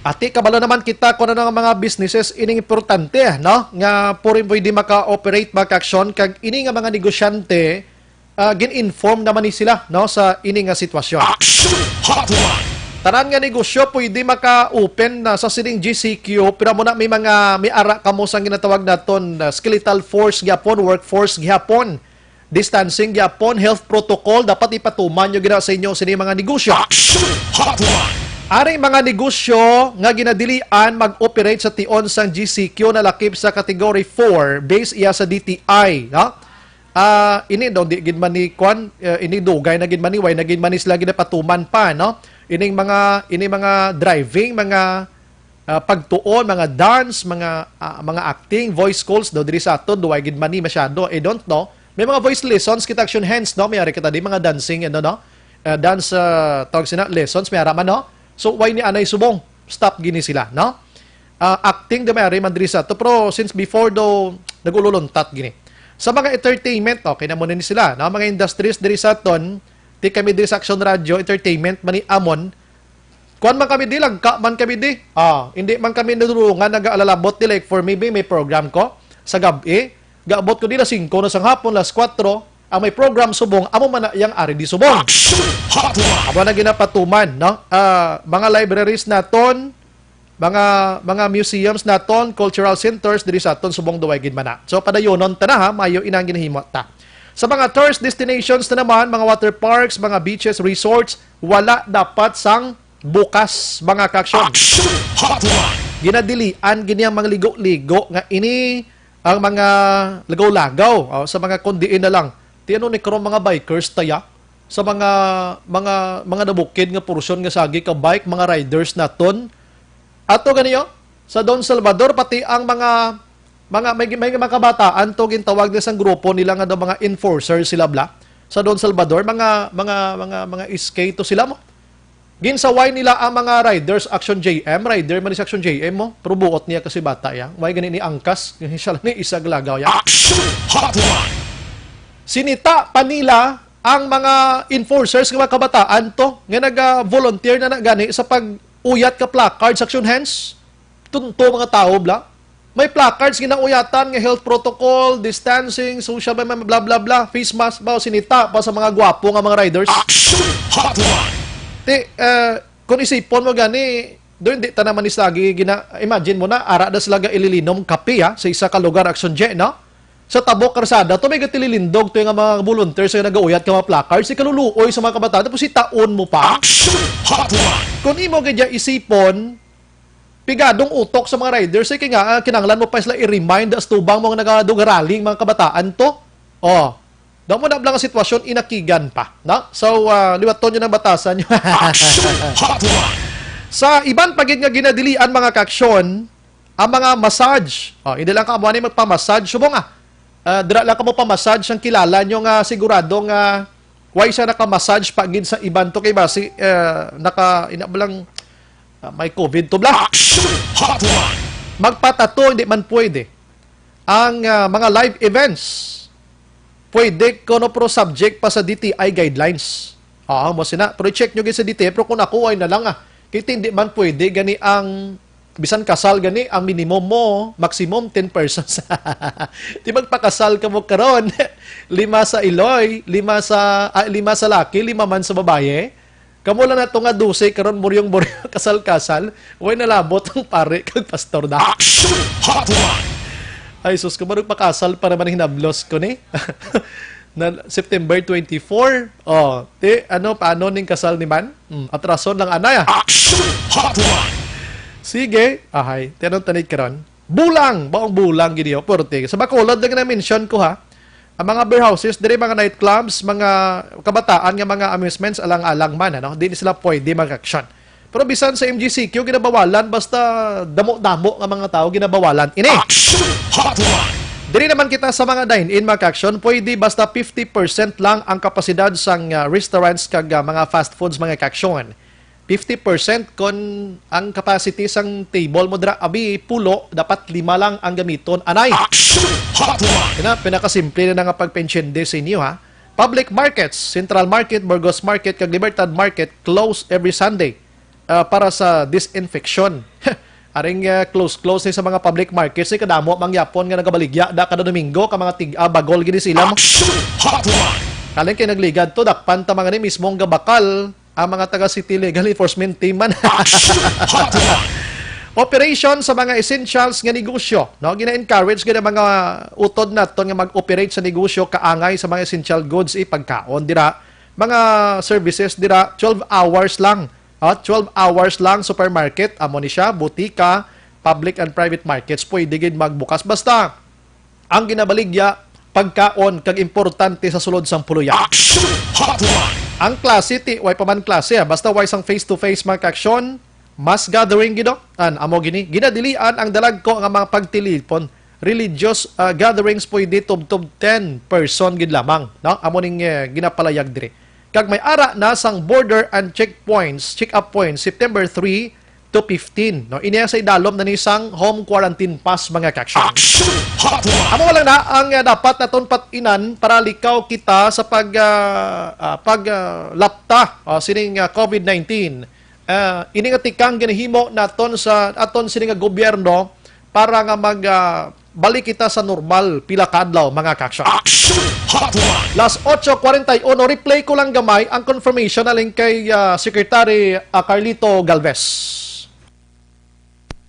Ati, kabalo naman kita kung ano ang mga businesses ining importante, no? Nga puri pwede maka-operate, mga ka-aksyon, kag ini nga mga negosyante, ah, gin-inform naman ni sila, no, sa ini nga sitwasyon. Action Hotline! Tanan nga negosyo pwede maka-open na sa sining G C Q, pero amo na may mga, may ara kamo sang ginatawag naton, ah, skeletal force gyapon, workforce gyapon, distancing gyapon, health protocol, dapat ipatuman nyo gina sa inyo sini mga negosyo. Action Hotline! Aring mga negosyo nga ginadilian mag-operate sa tion sang G C Q na lakip sa Category four, base iya sa D T I, no? Ah, ini daw, di gid man ni kwan, eh, ini dugay na gid man ni, way na gid man ni sila ginapatuman pa, no? Ining mga, ini mga driving, mga, ah, pagtuon, mga dance, mga, ah, mga acting, voice schools daw diri sa aton, duway gid man ni masyado. I don't know. May mga voice lessons kita, action hands, no? May ari kita di, mga dancing, ano, no? Ah, dance, ah, tawag sina, lessons, may ara man, no? So, why ni anay subong? Stop gini sila, no? Ah, acting, di may ari man diri sa ato. Pero since before daw, nagululuntat gini. Sa mga entertainment, okay na muna ni sila, no? Mga industries diri sa aton, ti kami diri sa Action Radio, entertainment, man ni amon, kuan man kami di, lagka man kami di. Ah, hindi man kami nadurungan, nag-aalalabot di. Like for me, bi, may program ko sa gab-i. Gaabot ko di, las singko na sang hapon, las kwatro. Ang may program subong, amo man na yang ari di subong. Action Hotline! Amo na ginapatuman, no? Ah, mga libraries naton, mga, mga museums naton, cultural centers diri sa aton subong, duway gid man na. So, padayonon ta na, ha, mayo inang ginahimo ta. Sa mga tourist destinations na naman, mga water parks, mga beaches, resorts, wala dapat sang bukas, mga ka-action. Action Hotline! Ginadilian gini ang mga ligo-ligo nga ini ang mga lagaw-lagaw, oh, sa mga kundiin na lang. Ti ano ni karon, mga bikers taya? Sa mga, mga, mga nabukid nga porsyon nga sagi ka bike, mga riders naton. Ato gani, oh, sa Don Salvador, pati ang mga, mga, may, may mga kabataan to, gintawag nila sang grupo nila nga daw mga enforcer sila, bla. Sa Don Salvador, mga, mga, mga, mga S K to sila mo. Ginsaway nila ang mga riders, Action J M, rider man ni si Action J M mo, pero buot niya kasi bata ya. May gani ni angkas, siya lang ni isa galagaw ya. Action Hotline! Sinita pa nila ang mga enforcers nga mga kabataan to, nga naga-volunteer na, na gani sa pag-uyat ka placard sa Action Hands. Tunto mga tao, bla. May placards ginauyatan nga health protocol, distancing, social, bla, bla, bla, bla, face mask, ba, sinita pa sa mga gwapo nga mga riders. Action Hotline! Ti, eh, kung isipon mo gani, doon di ta naman is lagi gina-, imagine mo na, ara na sila ga ililinom kape, ha, sa isa ka lugar, Action J, no? Sa tabok karsada, to may gatililindog to yung mga volunteers nga nagauyat ka mga placards, ikaluluoy sa mga kabataan, tapos itaon mo pa. Action Hotline! Kung imo gadya isipon, pigadong utok sa mga riders, eh, kay nga, ah, kinahanglan mo pa sila i-remind as tubang mo nga nagadugaraling mga kabataan to. Oh, daw mo na lang ang sitwasyon, inakigan pa, no? So, ah, liwaton nyo ng batasan nyo. Action Hotline! Sa iban pa gid nga ginadilian, mga kaaksyon, ang mga massage. Oh, hindi lang ka amo ni magpa-massage. Subong, ah, ah, dira lang ka mo pa-massage ang kilala nyo nga sigurado nga why siya naka-massage pa gid sa iban to kay basi, eh, naka, ina ba lang, ah, may covid to, bla. Action Hotline! Magpatato, hindi man pwede. Ang, ah, mga live events, pwede kuno, pero subject pa sa D T I guidelines. Oo, mo sina. Pero i-check nyo gid sa D T I, pero kung ako ay na lang, ah. Kay hindi man pwede gani ang bisan kasal gani, ang minimum mo, maximum ten persons. Di magpakasal ka mo karon. Lima sa iloy, lima sa, ah, lima sa laki, lima man sa babaye. Kamo lang na to nga dose karon, buryong-buryong, kasal-kasal. Way nalabot ang pare kag pastor na. Action Hotline! Ay, sus, kung magpakasal pa naman hinablos ko ni. Na September twenty-four. Oh, ti, ano, paano ning kasal ni man? Hmm, atrason lang, anay, ah. Action Hotline! Sige, ahay, ti, anong tanid karon? Bulang, baong bulang gid yo, porte. Sa Bacolod lang na mention ko, ha. Ang mga beer houses, diri mga nightclubs, mga kabataan nga mga amusements, alang-alang man, ano, di sila pwede mag-action. Pero bisan sa M G C Q, ginabawalan basta damo-damo nga mga tao ginabawalan. Ini! Action Hotline! Diri naman kita sa mga dine-in, mga action, pwede basta fifty percent lang ang kapasidad sang, ah, restaurants kag, ah, mga fast foods, mga action. Fifty percent kon ang capacity sang table mo dira, abi, pulo, dapat lima lang ang gamiton. Anay! Action Hotline! Ina, pinakasimple na nga pagpaintiende sa inyo, ha. Public markets, Central Market, Burgos Market, kag Libertad Market, close every Sunday, ah, para sa disinfection. Aring, ah, close, close ni sa mga public markets, ni kadamo mangyapon nga nagabaligya da kada Domingo ka mga tig-, ah, bagol gid sila mo. Action Hotline! Kaling kay nagligad to, dakpan ta mga ni mismo ang gabakal ang mga taga City Legal Enforcement Team man. Action Hotline! Operation sa mga essentials nga negosyo, no? Gina-encourage gid ang mga utod naton nga mag-operate sa negosyo kaangay sa mga essential goods, eh, pagkaon dira, mga services dira, twelve hours lang. Ah, twelve hours lang, supermarket, amo ni siya, butika, public and private markets, pwede gid magbukas. Basta, ang ginabaligya, pagkaon, kag importante sa sulod sang puluyan. Action Hotline! Ang klase, ti, way pa man klase, ah. Basta way sang face-to-face, mga ka-action, mass gathering, gido. An, amo gini, ginadilian ang dalagko nga mga pagtilipon. Religious, ah, gatherings pwede tubtob ten person gid lamang, no? Amo ning, eh, ginapalayag diri. Kag may ara na sang border and checkpoints, check-up points, September three to fifteen, no? Ini sa idalom na ni sang home quarantine pass, mga ka-action. Action Hotline! Amo lang na ang, ah, dapat naton pat-inan para likaw kita sa pag, ah, ah, pag, ah, lapta, ah, sining, ah, COVID nineteen. Ah, ini nga tikang ginahimo naton sa aton sini nga gobyerno para nga mag, ah, balik kita sa normal pila ka adlaw, mga ka-action. Action Hotline! Las ocho cuarenta y uno, replay ko lang gamay ang confirmation halin kay, ah, Secretary, ah, Carlito Galvez.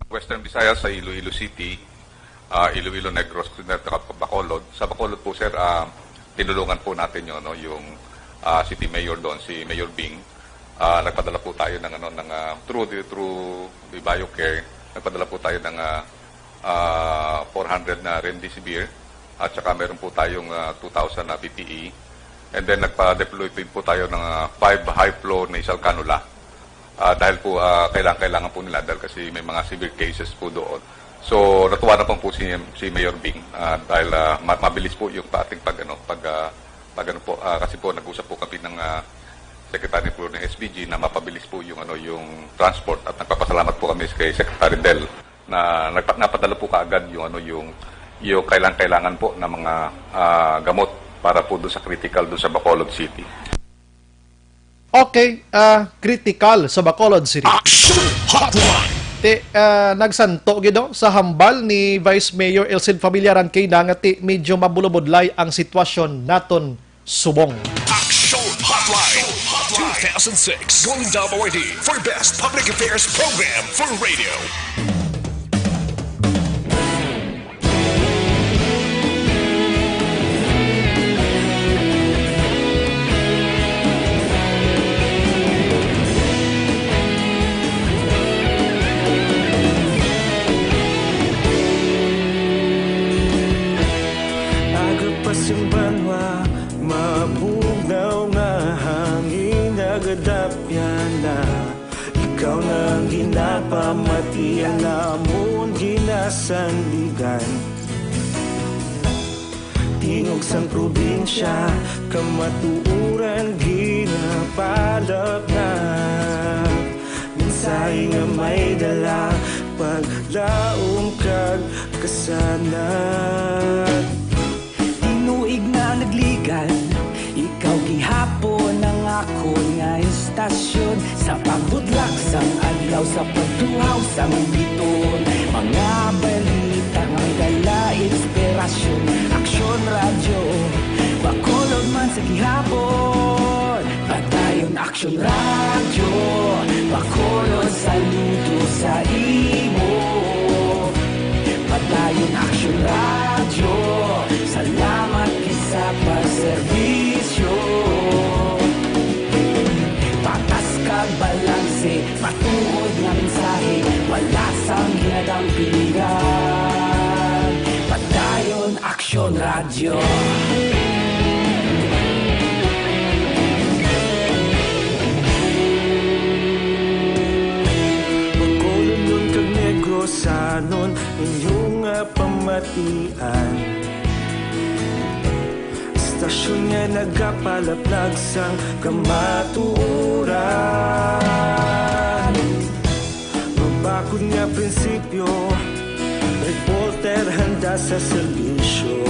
Western Visayas, sa Iloilo City, ah, Iloilo, Negros Occidental, at Bacolod. Sa Bacolod po, sir, ah, tinulungan po natin yung, ano, yung, ah, city mayor doon, si Mayor Bing. Ah, nagpadala po tayo ng, ano, ng, ah, through the, through the BioCare, nagpadala po tayo ng, ah, ah, four hundred na remdesivir, at saka meron po tayong, ah, two thousand na P P E. And then nagpa-deploy din po tayo ng, ah, five high flow nasal cannula. Ah, dahil po, ah, kailangan, kailangan po nila dahil kasi may mga severe cases po doon. So, natuwa na po, po si, si Mayor Bing, ah, dahil, ah, ma-, mabilis po yung pa-, ating pag, ano, pag, ah, pag, ano po, ah, kasi po nag-usap po kami ng, ah, Secretary po ng S B G na mapabilis po yung, ano, yung transport, at nagpapasalamat po kami kay Secretary Del na nagpa-, napadala po kaagad yung, ano, yung, yung kailang-kailangan po na mga, ah, gamot para po doon sa critical doon sa Bacolod City. Okay, ah, critical sa Bacolod City. Action Hotline! Ti, ah, nagsanto gid, no, sa hambal ni Vice Mayor Elcid Familiaran kay na nga ti medyo mabulobudlay ang sitwasyon naton subong. Action Hotline, two thousand six Golden Dove Awardee for Best Public Affairs Program for Radio. Aga pa sing banwa, mabugnaw nga hangin nagadapyan na. Ikaw na ang ginapamati, ang amon ginasandigan. Tingog sang probinsya, kamatuoran ginapalapnap. Mensahe nga may dala, paglaom kag kasanag. Tinuig na nagligan, ikaw gihapon ang akon nga estasyon. Sa pagbudlak sang adlaw, sa pagtuhaw sang biton, mga balita nga dala inspirasyon. Aksyon Radyo, Bacolod man sa gihapon. Padayon Aksyon Radyo, Bacolod, saludo sa imo. Padayon Aksyon Radyo, salamat gid sa pagserbisyo. Patas kag balanse, matuod nga mensahe, wala sang ginadampingan. Padayon Aksyon Radyo. Nagapalaplag sang kamatuoran. Mabakod nga prinsipyo, reporter handa sa serbisyo.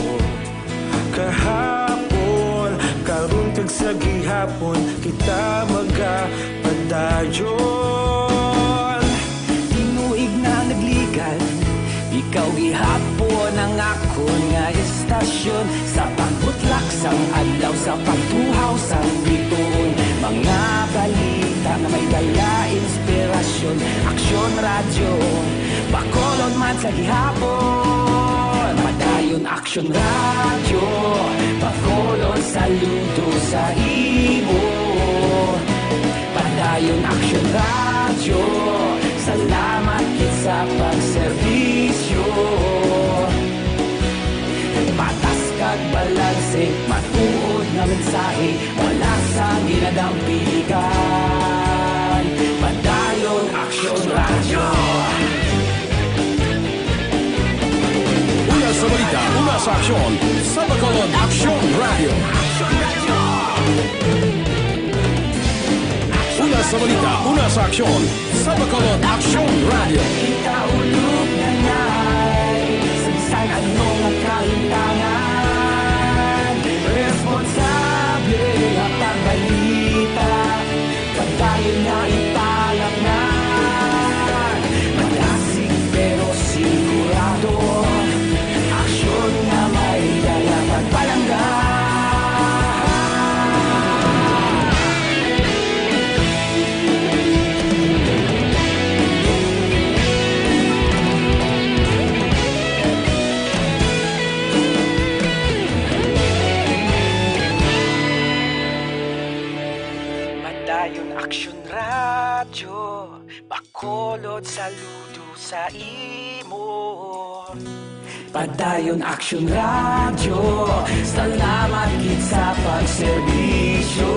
Kahapon, karon kag sa gihapon, kita magapadayon. Tinuig na nagligad, ikaw gihapon ang akon nga istasyon. Sa pagbutlak sang adlaw, sa pagtuhaw sang bituon, mga balita nga may dala inspirasyon. Aksyon Radyo, Bacolod man sa gihapon. Padayon Aksyon Radyo, Bacolod, saludo sa imo. Padayon Aksyon Radyo, salamat gid sa pagserbisyo. Patas kag balanse, matuod nga mensahe, wala sang ginadampigan. Padayon Aksyon Radyo. Una sa balita, una sa aksyon, sa Bacolod Aksyon Radyo. Una sa balita, una sa aksyon, sa Bacolod Aksyon Radyo. Kita ulog na ngay, sa bisan ano nga kalimtangan, responsable nga pagbalita. Padayon na ipalapnan, madasig pero sigurado, aksyon nga may dala pagpalangga. Padayon Aksyon Radyo, Bacolod, saludo sa imo. Padayon Aksyon Radyo, salamat gid sa pagserbisyo.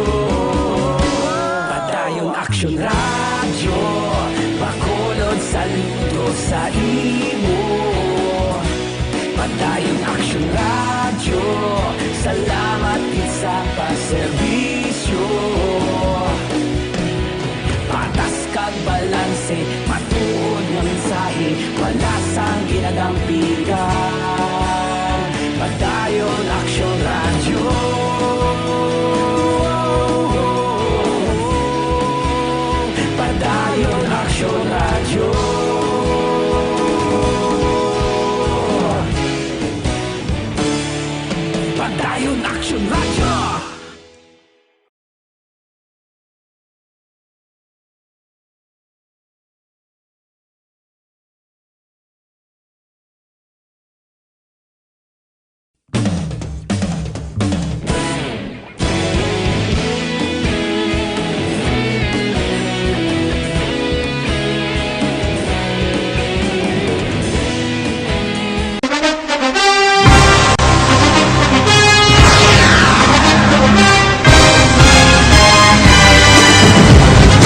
Padayon Aksyon Radyo, Bacolod, saludo sa imo. Padayon Aksyon Radyo, salamat gid sa pagserbisyo. Patas kag balanse, matuod nga mensahe, wala sang ginadampigan. Padayon Aksyon Radyo. Padayon Aksyon Radyo. Padayon Aksyon Radyo.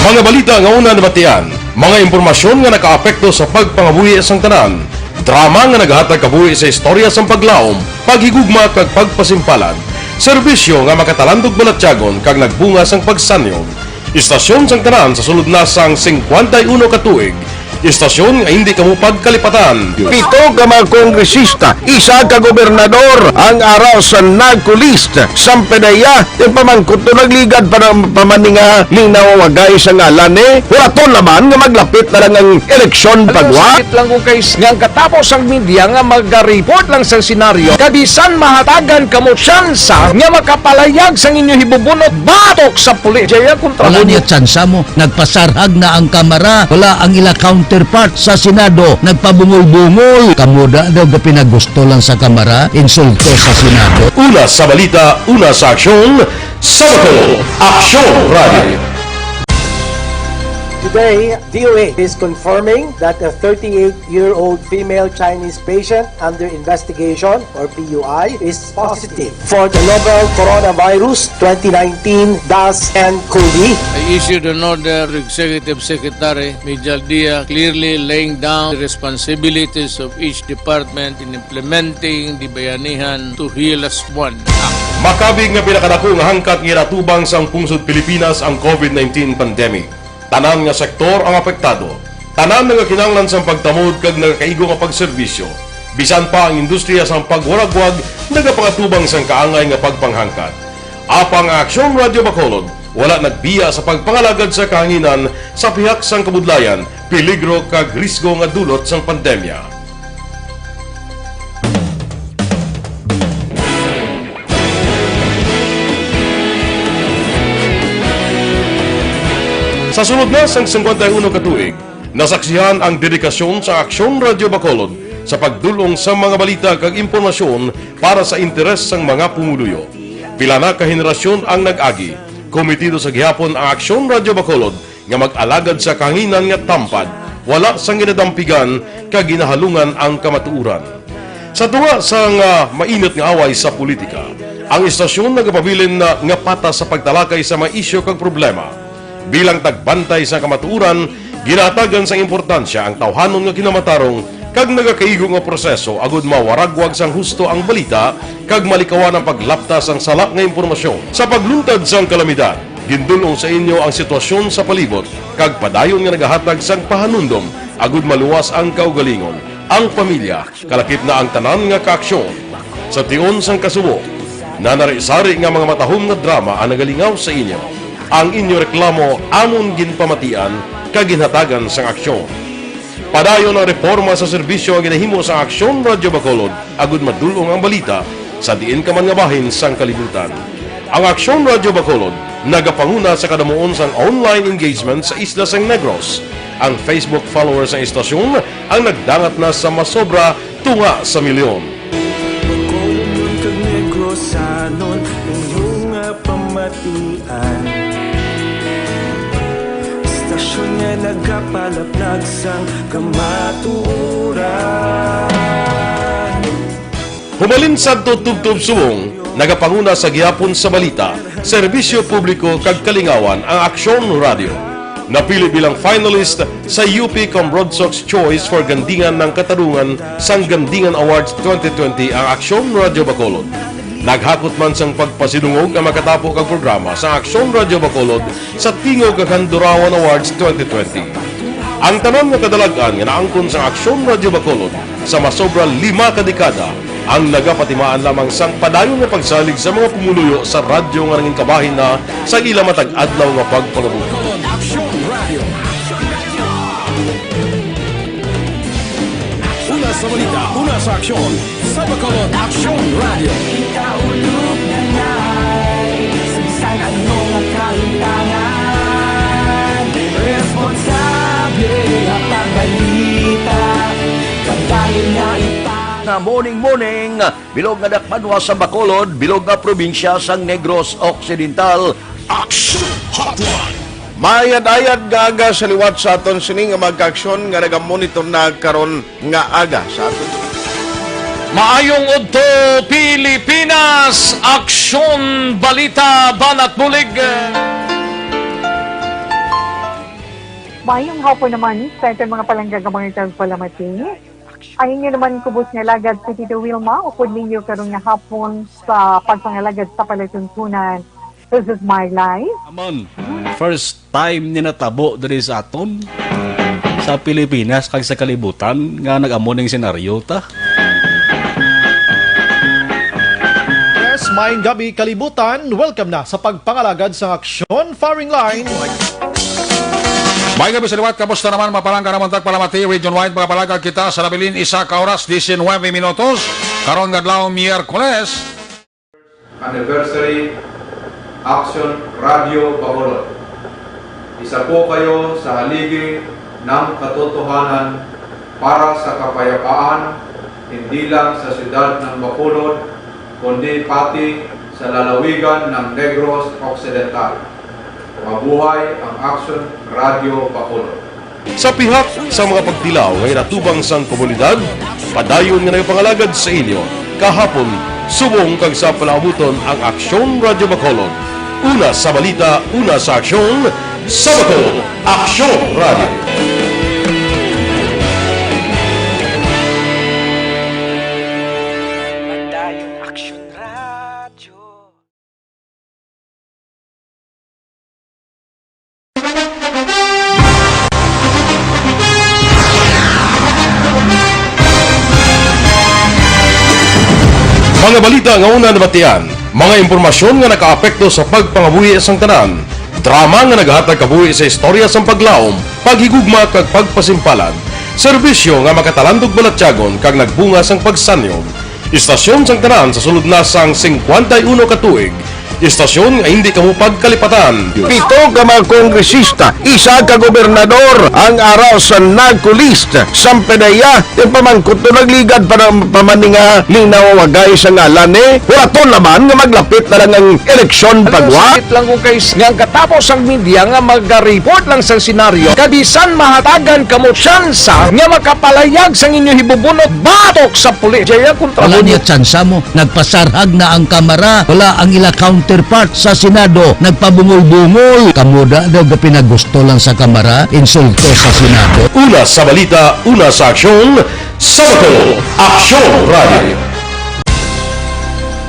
Mga balita nga una nabatian, mga impormasyon nga nakaapekto sa pagpangabuhi sang tanan, drama nga naghatag kabuhi sa istorya sang paglaom, paghigugma kag pagpasimpalan, serbisyo nga makatalandog balatyagon kag nagbunga sang pagsanyog. Istasyon sang tanan sa sulod na sang singkwenta y uno ka tuig. Istasyon nga hindi kamo pagkalipatan. Pito ka mga kongresista, isa ka gobernador ang ara sa NAGCO list. Sampanaya, yung pamangkot to nagligad pa ng pamaninga ning nawawagay sa ngalan ni Huraton naman nga maglapit na lang ang eleksyon pagwa. Sakit lang ko kay s-, nga ang katapos ang media nga mag-report lang sa senaryo, kabisan mahatagan kamo tsansa nga makapalayag sang inyo hibubunot batok sa pulis. Jaya kontra Wala mo. Niya tsansa mo. Nagpasarhag na ang Kamara. Wala ang ila counterpart sa Senado. Nagpabungol-bungol. Kamo da daw gapinagusto lang sa Kamara. Insulto sa Senado. Una sa balita, una sa aksyon, sa Bacolod Aksyon Radio. Today, D O A is confirming that a thirty-eight-year-old female Chinese patient under investigation, or P U I, is positive for the novel coronavirus twenty nineteen dash nCoV. I issued an order to Executive Secretary Mijal Dia, clearly laying down the responsibilities of each department in implementing the Bayanihan to Heal As One Act. Pakabig nga pinakadako nga hangkat nga ginatubang sang pungsod Pilipinas ang COVID nineteen pandemic. Tanan nga sektor ang apektado. Tanan nagakinahanglan sang pagtamod kag nagakaigo nga pagserbisyo. Bisan pa ang industriya sang pagwaragwag nagapangatubang sang kaangay nga pagpanghangkat. Apang ang Aksyon Radyo Bacolod wala nagbiya sa pagpangalagad sa kahanginan sa pihak sang kabudlayan, peligro kag risgo nga dulot sang pandemya. Sa sulod na sang singkwenta y uno ka tuig, nasaksihan ang dedikasyon sa Aksyon Radyo Bacolod sa pagdul-ong sa mga balita kag impormasyon para sa interes sang mga pumuluyo. Pila na ka henerasyon ang nag-agi. Komitido sa gihapon ang Aksyon Radyo Bacolod nga mag-alagad sa kahanginan nga tampad, wala sang ginadampigan kag ginahalungan ang kamatuoran. Sa tunga sang, ah, mainit nga away sa politika, ang istasyon nagapabilin na nga patas sa pagtalakay sa mga isyu kag problema. Bilang tagbantay sa kamatuoran, ginahatagan sang importansya ang tawhanon nga kinamatarong kag nagakaigo nga proseso agud mawaragwag sang husto ang balita kag malikawan ang paglapta sang sala nga impormasyon. Sa pagluntad sang kalamidad, gindul-ong sa inyo ang sitwasyon sa palibot kag padayon nga nagahatag sang pahanumdom agud maluwas ang kaugalingon, ang pamilya, kalakip na ang tanan nga kaaksyon. Sa tion sang kasubo, nanari-sari nga mga matahom nga drama ang nagalingaw sa inyo. Ang inyo reklamo amon ginpamatian kag ginhatagan sang aksyon. Padayon ang reporma sa serbisyo nga ginahimo sang Aksyon Radyo Bacolod agud madul-ong ang balita sa diin ka man nga bahin sang kalibutan. Ang Aksyon Radyo Bacolod nagapanguna sa kadamuon sang online engagement sa isla sang Negros. Ang Facebook followers sang istasyon ang nagdangat na sa masobra tunga sa milyon. Bacolodnon kag Negrosanon, inyo nga pamatian. Istasyon nga nagapalaplag sang kamatuoran. Humalin sadto tubtob subong, nagapanguna sa gihapon sa balita, serbisyo publiko kag kalingawan ang Aksyon Radyo. Napili bilang finalist sa U P Cambrodsoc's Choice for Gandingan ng Katarungan sang Gandingan Awards twenty twenty ang Aksyon Radyo Bacolod. Naghakot man sang pagpasidungog ang makatapo kag programa sa Aksyon Radyo Bacolod sa Tingog kag Handurawan Awards twenty twenty. Ang tanan nga kadalag-an nga naangkon sa Aksyon Radyo Bacolod sa masobra lima ka dekada ang nagapatimaan lamang sang padayon nga pagsalig sa mga pumuluyo sa radyo nga nangin kabahin na sa ila matag adlaw nga pagpangabuhi. Aksyon Radio. Una sa balita, una sa aksyon, sa Bacolod Aksyon Radio. Ikaulog na nai sa bisan ano nga kahimtangan. Responsable nga pagbalita, pagbalita nga ipa- Na morning, morning. Bilog nga dakbanwa sa Bacolod, bilog nga probinsya sang Negros Occidental. Action Hotline. Maayad-ayad nga aga sa liwat sa aton sini nga mga kaaksyon nga nagamonitor na karon nga aga sa aton. Maayong udto, Pilipinas! Aksyon, balita, banat bulig. Maayong hapon naman sa aton mga palangga nga mga tagpalamati. Ang inyo naman kubos nga alagad si Tito Wilma, upod ninyo karon nga hapon sa pagpangalagad sa palatuntunan. This is my life. Amon, first time ni natabo diri sa aton, sa Pilipinas, kag sa kalibutan, nga nag-amo ning senaryo ta. Yes, maayong gabi, kalibutan. Welcome na sa pagpangalagad sa aksyon, firing line. May gabi sa liwat, kamusta naman, mapalangga naman tagpalamati, region-wide, mga palangga kita sa nabilin, isa ka oras, diecinuebe minutos, karon nga adlaw, Miyerkules. Anniversary, Action Radio Bacolod. Isa po kayo sa haligi ng katotohanan para sa kapayapaan, hindi lang sa siyudad ng Bacolod, kundi pati sa lalawigan ng Negros Occidental. Mabuhay ang Action Radio Bacolod. Sa pihak sa mga pagtilaw nga ginatubang sang komunidad, padayon nga nagapangalagad sa inyo kahapon, subong kag sa palaabuton ang Aksyon Radio Bacolod. Una sa balita, una sa aksyon, sa Bacolod, Aksyon Radio. Padayon Aksyon Radio. Mga balita nga una nabatian, mga impormasyon nga nakaapekto sa pagpangabuhi sang tanan, drama nga naghatag kabuhi sa istorya sang paglaom, paghigugma kag pagpasimpalan, serbisyo nga makatalandog balatyagon kag nagbunga sang pagsanyog. Istasyon sang tanan sa sulod na sang singkwenta y uno ka tuig, istasyon nga hindi kamo pagkalipatan. Pito ka mga kongresista, isa ka gobernador ang ara sa NAGCO list. Sampanaya, ipamangkot to nagligad pa ng pamaninga ni nawawagay sa ngalan ni Huraton naman nga maglapit na lang ang eleksyon pagwa. Sakit lang kung kay nga ang katapos ang media nga mag-report lang sa senaryo, kabisan mahatagan kamo tsansa nga makapalayag sang inyo hibubunot batok sa pulis. Jaya kontra Wala mo. Niya tsansa mo. Nagpasarhag na ang Kamara. Wala ang ila counterpart sa Senado. Nagpabungol-bungol. Kamo da daw ga pinagusto lang sa Kamara. Insulto sa Senado. Una sa balita, una sa aksyon, sa Bacolod, Aksyon Radio.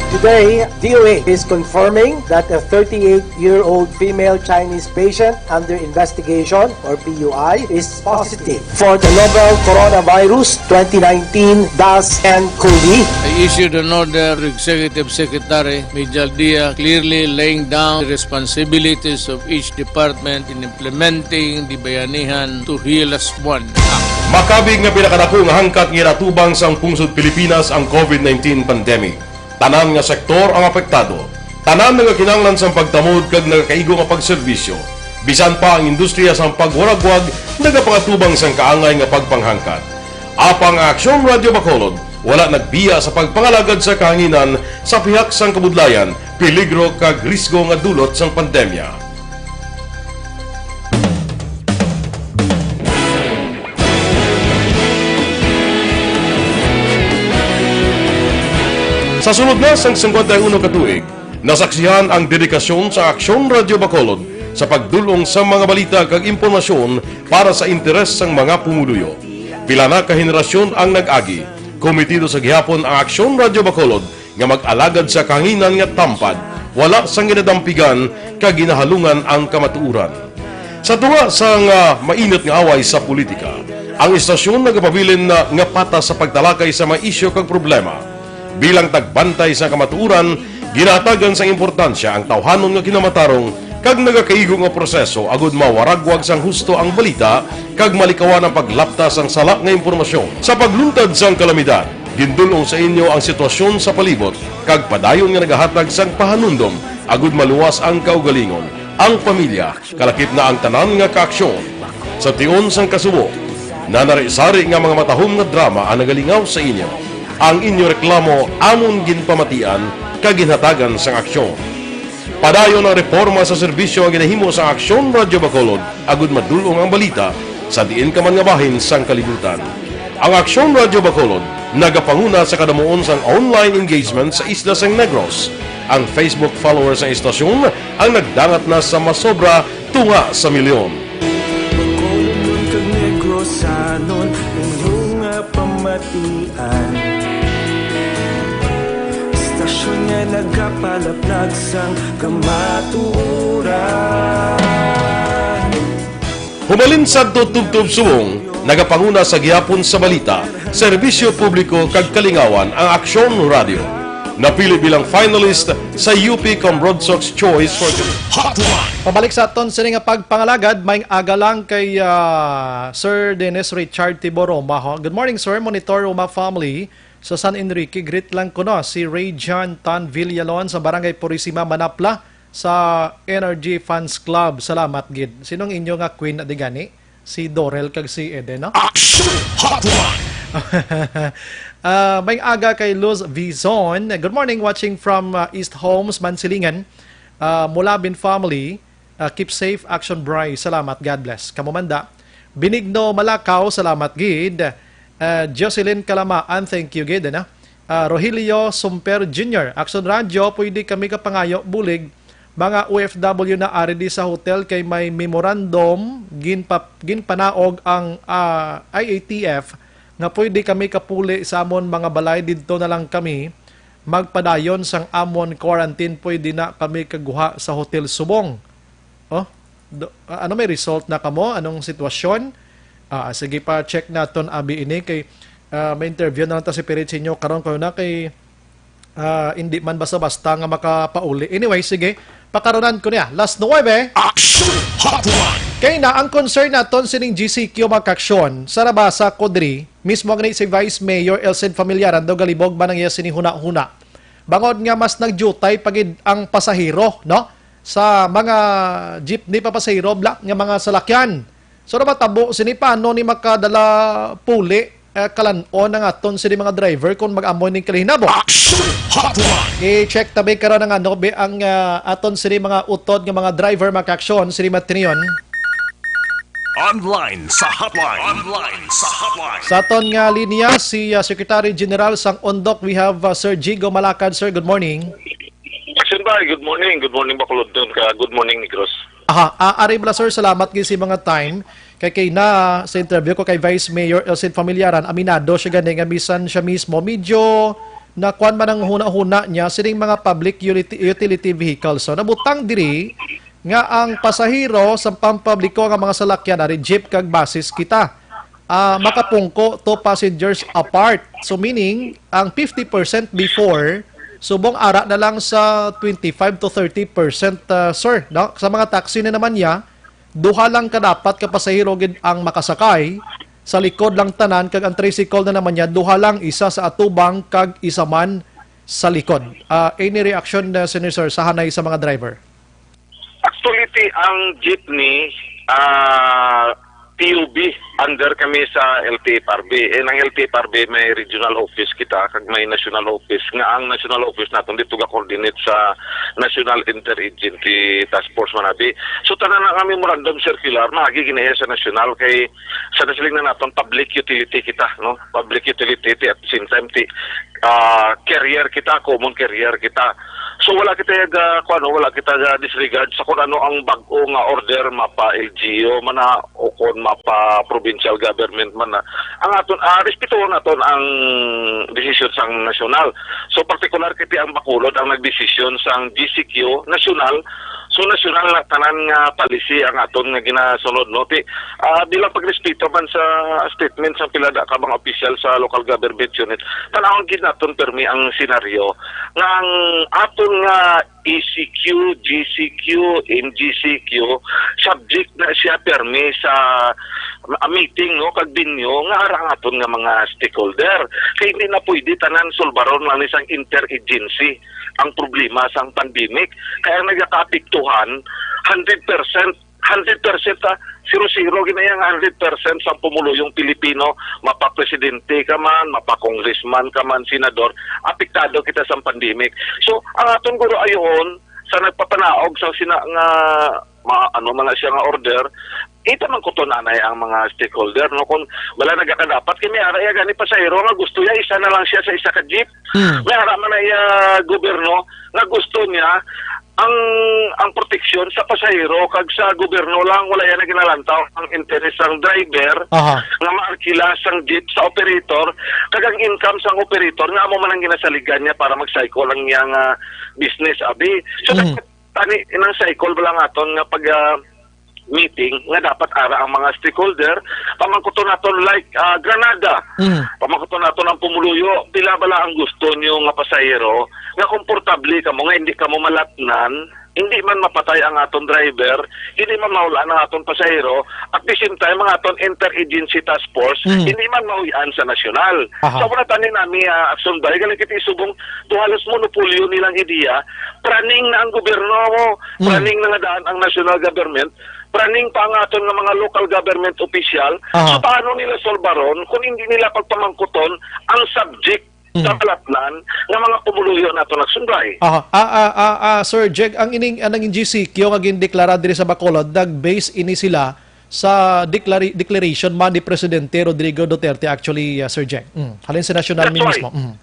Today, D O H is confirming that a thirty-eight-year-old female Chinese patient under investigation, or P U I, is positive for the novel coronavirus twenty nineteen dash N cov. I issued an order to Executive Secretary Mijal Dia, clearly laying down the responsibilities of each department in implementing the Bayanihan to Heal Us One Act. Makabig nga pinakadako nga hangkat nga ginatubang sang pungsod Pilipinas ang COVID nineteen pandemic. Tanan nga sektor ang apektado. Tanan nagakinahanglan sang pagtamod kag nagakaigo nga pagserbisyo. Bisan pa ang industriya sang pagwaragwag nagapangatubang sang kaangay nga pagpanghangkat. Apang ang Aksyon Radio Bacolod wala nagbiya sa pagpangalagad sa kahanginan sa pihak sang kabudlayan, peligro kag risgo nga dulot sang pandemya. Sa sulod na sang singkwenta y uno ka tuig, nasaksihan ang dedikasyon sa Aksyon Radio Bacolod sa pagdul-ong sa mga balita kag impormasyon para sa interes sang mga pumuluyo. Pila na ka henerasyon ang nag-agi, komitido sa gihapon ang Aksyon Radio Bacolod nga mag-alagad sa kahanginan nga tampad, wala sang ginadampigan kag ginahalungan ang kamatuoran. Sa tunga sang, ah, mainit nga away sa politika, ang istasyon nagapabilin na nga patas sa pagtalakay sa mga isyu kag problema. Bilang tagbantay sa kamatuoran, ginahatagan sang importansya ang tawhanon nga kinamatarong kag nagakaigo nga proseso agud mawaragwag sang husto ang balita kag malikawan ang paglapta sang sala nga impormasyon. Sa pagluntad sang kalamidad, gindul-ong sa inyo ang sitwasyon sa palibot kag padayon nga nagahatag sang pahanumdom agud maluwas ang kaugalingon, ang pamilya, kalakip na ang tanan nga kaaksyon. Sa tion sang kasubo, nanari-sari nga mga matahom nga drama ang nagalingaw sa inyo. Ang inyo reklamo amon ginpamatian kag ginhatagan sang aksyon. Padayon ang reporma sa serbisyo nga ginahimo sang Aksyon Radio Bacolod agud madul-ong ang balita sa diin ka man nga bahin sang kalibutan. Ang Aksyon Radio Bacolod nagapanguna sa kadamuon sang online engagement sa isla sang Negros. Ang Facebook followers sang istasyon ang nagdangat na sa masobra tunga sa milyon. Bacolodnon kag Negrosanon, inyo nga pamatian. Istasyon nga nagapalaplag sang kamatuoran. Hubalin sadto tubtob subong, nagapanguna sa gihapon sa balita, serbisyo publiko kag kalingawan ang Aksyon Radio. Napili bilang finalist sa U P Cambrodsoc's Choice for Hotline. Pabalik sa aton sini nga pagpangalagad, may aga lang kay, ah, Sir Dennis Richard Tiboroma, ho. Good morning, sir. Monitor Roma family sa San Enrique. Greet lang kuno si Ray John Tan Villalon sa Barangay Purisima, Manapla, sa N R G Fans Club. Salamat gid. Sinong inyo nga queen na di gani? Si Dorel kag si Eden, no? Action Hotline! Ah, may aga kay Luz Vizon. Good morning, watching from, ah, East Homes, Mansilingan. Ah, Mulabin family. Ah, keep safe, Action Bry. Salamat. God bless. Kamo man da. Benigno Malakaw, salamat gid. Ah, Jocelyn Kalamaan, thank you gid, ano? Ah, Rogelio Sumper Junior, Action Radio, pwede kami kapangayo bulig, mga O F W na ari di sa hotel kay may memorandum ginpa-, ginpanaog ang, ah, I A T F nga pwede kami kapuli sa amon mga balay, didto na lang kami magpadayon sang amon quarantine, pwede na kami kaguha sa Hotel Subong. Oh? Do, ah, ano, may result na kamo? Anong sitwasyon? Ah, sige pa, check naton abi ini kay, ah, may interview na lang ta si Pirit Sinyo karon ko na kay, ah, hindi man basta-basta nga makapauli. Anyway, sige, pakaronan ko niya. Last nuwebe. Action Hotline! Kay na ang concern naton sining G C Q, mga kaaksyon, sa nabasa ko diri, mismo gani si Vice Mayor Elcid Familiaran daw galibog man ang iya sini huna-huna. Bangod nga mas nagdiutay pa gid ang pasahero, no? Sa mga jeepney pa pasahero bla nga mga salakyan. So, namatabo sini, paano ni makadala puli, eh, kalan-on ang aton sini mga driver kung mag-amo ning kalahinabo? Action Hotline! I-check tabi karon ang ano, bi-, ang, ah, aton sini mga utod nga mga driver, mga kaaksyon, sini Matinion. Online sa hotline. Online sa hotline. Sa aton nga linya, si, ah, Secretary General sang Undok, we have, ah, Sir Jigo Malakad. Sir, good morning. Action Bay, good morning. Good morning, Bacolod. Ka, good morning, Negros. Aha, ah, ari bala, sir, salamat gid sa mga time. Kay, kay na sa interview ko kay Vice Mayor Elcid Familiaran, aminado siya gani nga bisan siya mismo medyo nakuan man ang huna-huna niya sining mga public utility, utility vehicles. So, nabutang diri nga ang pasahero sa pampubliko nga mga salakyan, ari jeep kag buses kita, ah, makapungko, two passengers apart. So, meaning, ang fifty percent before, subong ara na lang sa twenty-five to thirty percent, ah, sir, no? Sa mga taxi na naman niya, duha lang ka dapat ka pasahero gid ang makasakay, sa likod lang tanan, kag ang tricycle na naman niya, duha lang, isa sa atubang kag isa man sa likod. Ah, any reaction, ah, sini, sir, sa hanay sa mga driver? Actually, ti, ang jeepney, ah, T U B, under kami sa L T F R B. Eh, ang L T F R B may regional office kita, kag may national office. Nga ang national office naton dito ga-coordinate sa National Interagency Task Force, manabi. So, tanan na nga memorandum circular, maagi ginahiya sa national kay sa nasiling na naton public utility kita, no? Public utility, ti, at the same time, ti, ah, carrier kita, common carrier kita. So, wala kita ga, kuan, wala kita ga disregard sa kung ano ang bag-o nga order mapa L G U man na o kung mapa provincial government man na. Ang aton, ah, respetuhon naton ang desisyon sang nasyonal. So, partikular kiti ang Bacolod ang nagdesisyon sang G C Q nasyonal. So, nasyonal na tanan nga policy ang aton nga ginasunod, no? Ti, ah, bilang pagrespeto man sa statement sang pila da ka mga opisyal sa local government unit, tan-awon gid naton permi ang senaryo nga ang aton nga E C Q, G C Q, M G C Q, subject na siya permi sa, ah, meeting, no, kag venue nga ara ang aton nga mga stakeholder. Kay hindi na pwede tanan sulbaron lang ni sang interagency ang problema sang pandemic. Kay ang nagakaapektuhan, hundred percent, hundred percent, ah, zero-zero gid na yang hundred percent sang pumuluyong Pilipino, mapa-presidente ka man, mapa-congressman ka man, senador, apektado kita sang pandemic. So, ang aton guro ayoon, sa nagpapanaog sa sina nga ma-, ano man na siya nga order, ipamangkuton anay ang mga stakeholder, no? Kung wala nagakadapat, kay may ara iya gani pasahero nga gusto niya isa na lang siya sa isa ka jeep. Hmm. May ara man na iya gobyerno nga gusto niya ang, ang proteksyon sa pasahero kag sa gobyerno lang, wala iya na ginalantaw ang interes sang driver Aha. nga maarkila sang jeep sa operator kag ang income sang operator nga amo man ang ginasaligan niya para mag-cycle ang iyang, ah, business, abi. So, Mhm. dapat tani inang cycle ba lang aton nga pag, ah, meeting nga dapat ara ang mga stakeholder, pamangkuton naton like, ah, Granada. Mhm. Pamangkuton naton ang pumuluyo, pila bala ang gusto niyo nga pasahero nga komportable kamo nga hindi kamo malatnan, hindi man mapatay ang aton driver, hindi man mahulaan ang aton pasahero, at the same time ang aton interagency task force, Mhm. hindi man mauy-an sa nasyonal. Aha. So, wala tani nami, ah, aksyon ba? Galing kita isubong, to halos monopolyo nilang ideya, praning na ang gobyerno mo, Mm. praning na nga daan ang national government, praning pa ang aton nga mga local government official. Aha. So, paano nila solbaron kung hindi nila pagpamangkuton ang subject Mm. sa kalatnan nga mga pumuluyo nato nagsunday? Aha. Ah, ah, ah, ah, Sir Jeg, ang ining, ang nangin G C Q nga gindeklara diri sa Bacolod, nag-base ini sila sa declari-, declaration man ni Presidente Rodrigo Duterte, actually, ah, Sir Jeg. Mm. Halin sa national That's mi right. mismo. Mm.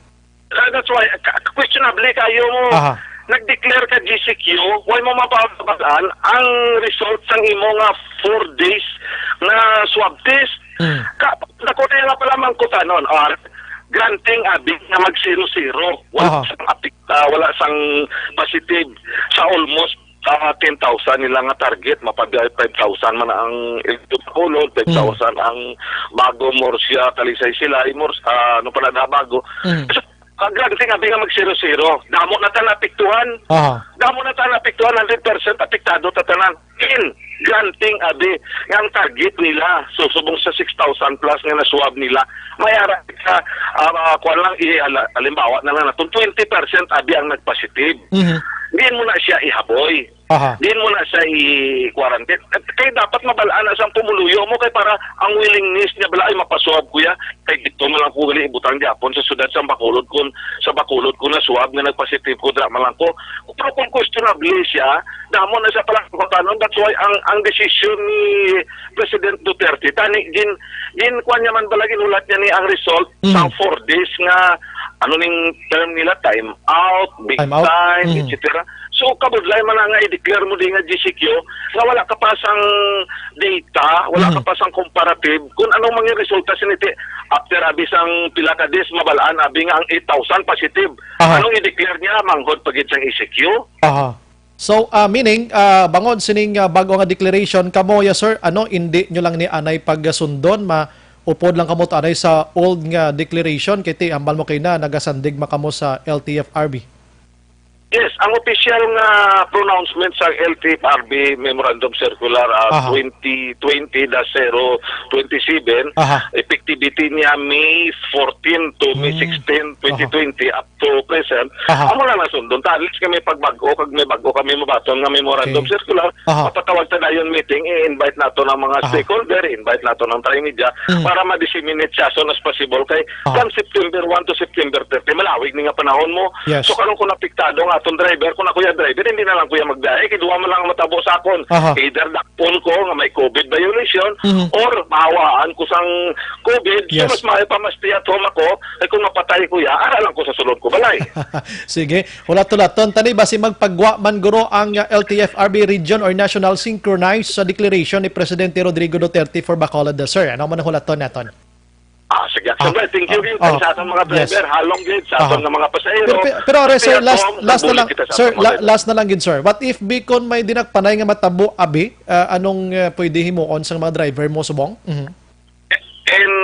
Ah, that's why, ka-, questionable kayo mo. Aha. Nag-declare ka G C Q, why mo mapapabal-an ang result sang imo nga four days na swab test? Mm. Ka, dako na nga pala mangkutanon, or granting abi nga mag zero zero. Wala Aha. sang apik-, ah, wala sang positive sa almost ah, ten thousand nila nga target, mapabiyay five thousand man ang Ildo Bacolod, five thousand ang Bago, Murcia, Talisay, Silay, Murs-, ah, ano pa na, Bago. Mm. So, ah, granting abi nga mag-zero-zero. Damo na ta naapektuhan. Aha. Damo na ta naapektuhan, hundred percent apektado ta tanan. In, granting abi nga ang target nila, so, subong sa six thousand plus nga na-swab nila, may ara ka, ah, ah, kuwan lang, i-, ala-, halimbawa na lang naton, twenty percent abi ang nagpositive. Mhm. Diin mo na siya ihaboy. Aha. Diin mo na siya i-quarantine. At kay dapat mabalaan na sang pumuluyo mo kay para ang willingness niya bala, "Ay, mapasuab ko ya. Kay dito man lang ko gali ibutang gyapon sa syudad sang Bacolod kun sa Bacolod ko na swab nga nagpositive ko, dra man lang ko." Pero kung questionable siya, damo na siya pala kung paano. That's why ang, ang decision ni President Duterte, tani, gin, gin, kuwan niya man bala, ginhulat niya ni ang result Mhm. sa four days nga, ano ning term nila, time out, big Time out. time, Mhm. et cetera. So, kabudlay man na nga i-declare mo di nga G C Q, nga wala ka pa sang data, wala ka Mhm. pa sang comparative, kung anong mga resulta siniti, after abi sang pila ka days, mabalaan abi nga ang eight thousand positive. Aha. Anong i-declare niya? Manghod pa gid sang E C Q? Aha. So, ah, meaning, ah, bangod sining, ah, bago nga declaration, kamo, yes, sir, ano, hindi nyo lang ni anay pagasundon, ma-, upod lang kamo to anay sa old nga declaration, kay ti, hambal mo kay na, nagasandig ma kamo sa L T F R B? Yes, ang opisyal nga pronouncement sa L T F R B Memorandum Circular, ah, Aha. twenty twenty dash zero twenty-seven, Aha. effectivity niya May fourteen to May Mm. sixteen, Aha. twenty twenty, up to present. Aha. Amo lang nasundon. Ta, at least kami pagbag-o, kag may bag-o kami mabaton nga memorandum Okay. circular, Aha. mapatawag ta dayon meeting, i-invite nato ng mga Aha. stakeholder, i-invite nato ng trimedia Mm. para ma-disseminate siya as soon as possible. Kay Aha. from September one to September thirty, malawig ni nga panahon mo. Yes. So, karon kung apektado ang aton driver, kung ako yung driver, hindi na lang ko yung magbiyahe. Kay duha man lang ang matabo sa akon. Aha. Either dakpon ko nga may COVID violation Mhm. or mahawaan ko sang COVID. So, Yes. mas maayo pa, mas stay at home ako. Kay kung mapatay ko ya, ara lang ko sa sulod ko balay. Sige. Hulat-hulaton tani ba si magpagwa man guro ang, uh, L T F R B region or national synchronized sa declaration ni Presidente Rodrigo Duterte for Bacolod, sir? Ano man ang hulaton naton? Ah, sige. Ah, Sir Brad, thank you, ah, gid. Ah, Sa atong mga yes. driver, halong gid sa Aha. atong nga mga pasahero. Pero, pero, pero, Stay sir, at last, home, last na nagbulig lang, kita sa sir, atong la-, mga last na lang gid, sir. What if bikon may dinakpanay nga matabo, abi? Ah, anong, ah, pwede himuon sa mga driver mo subong? Mhm. And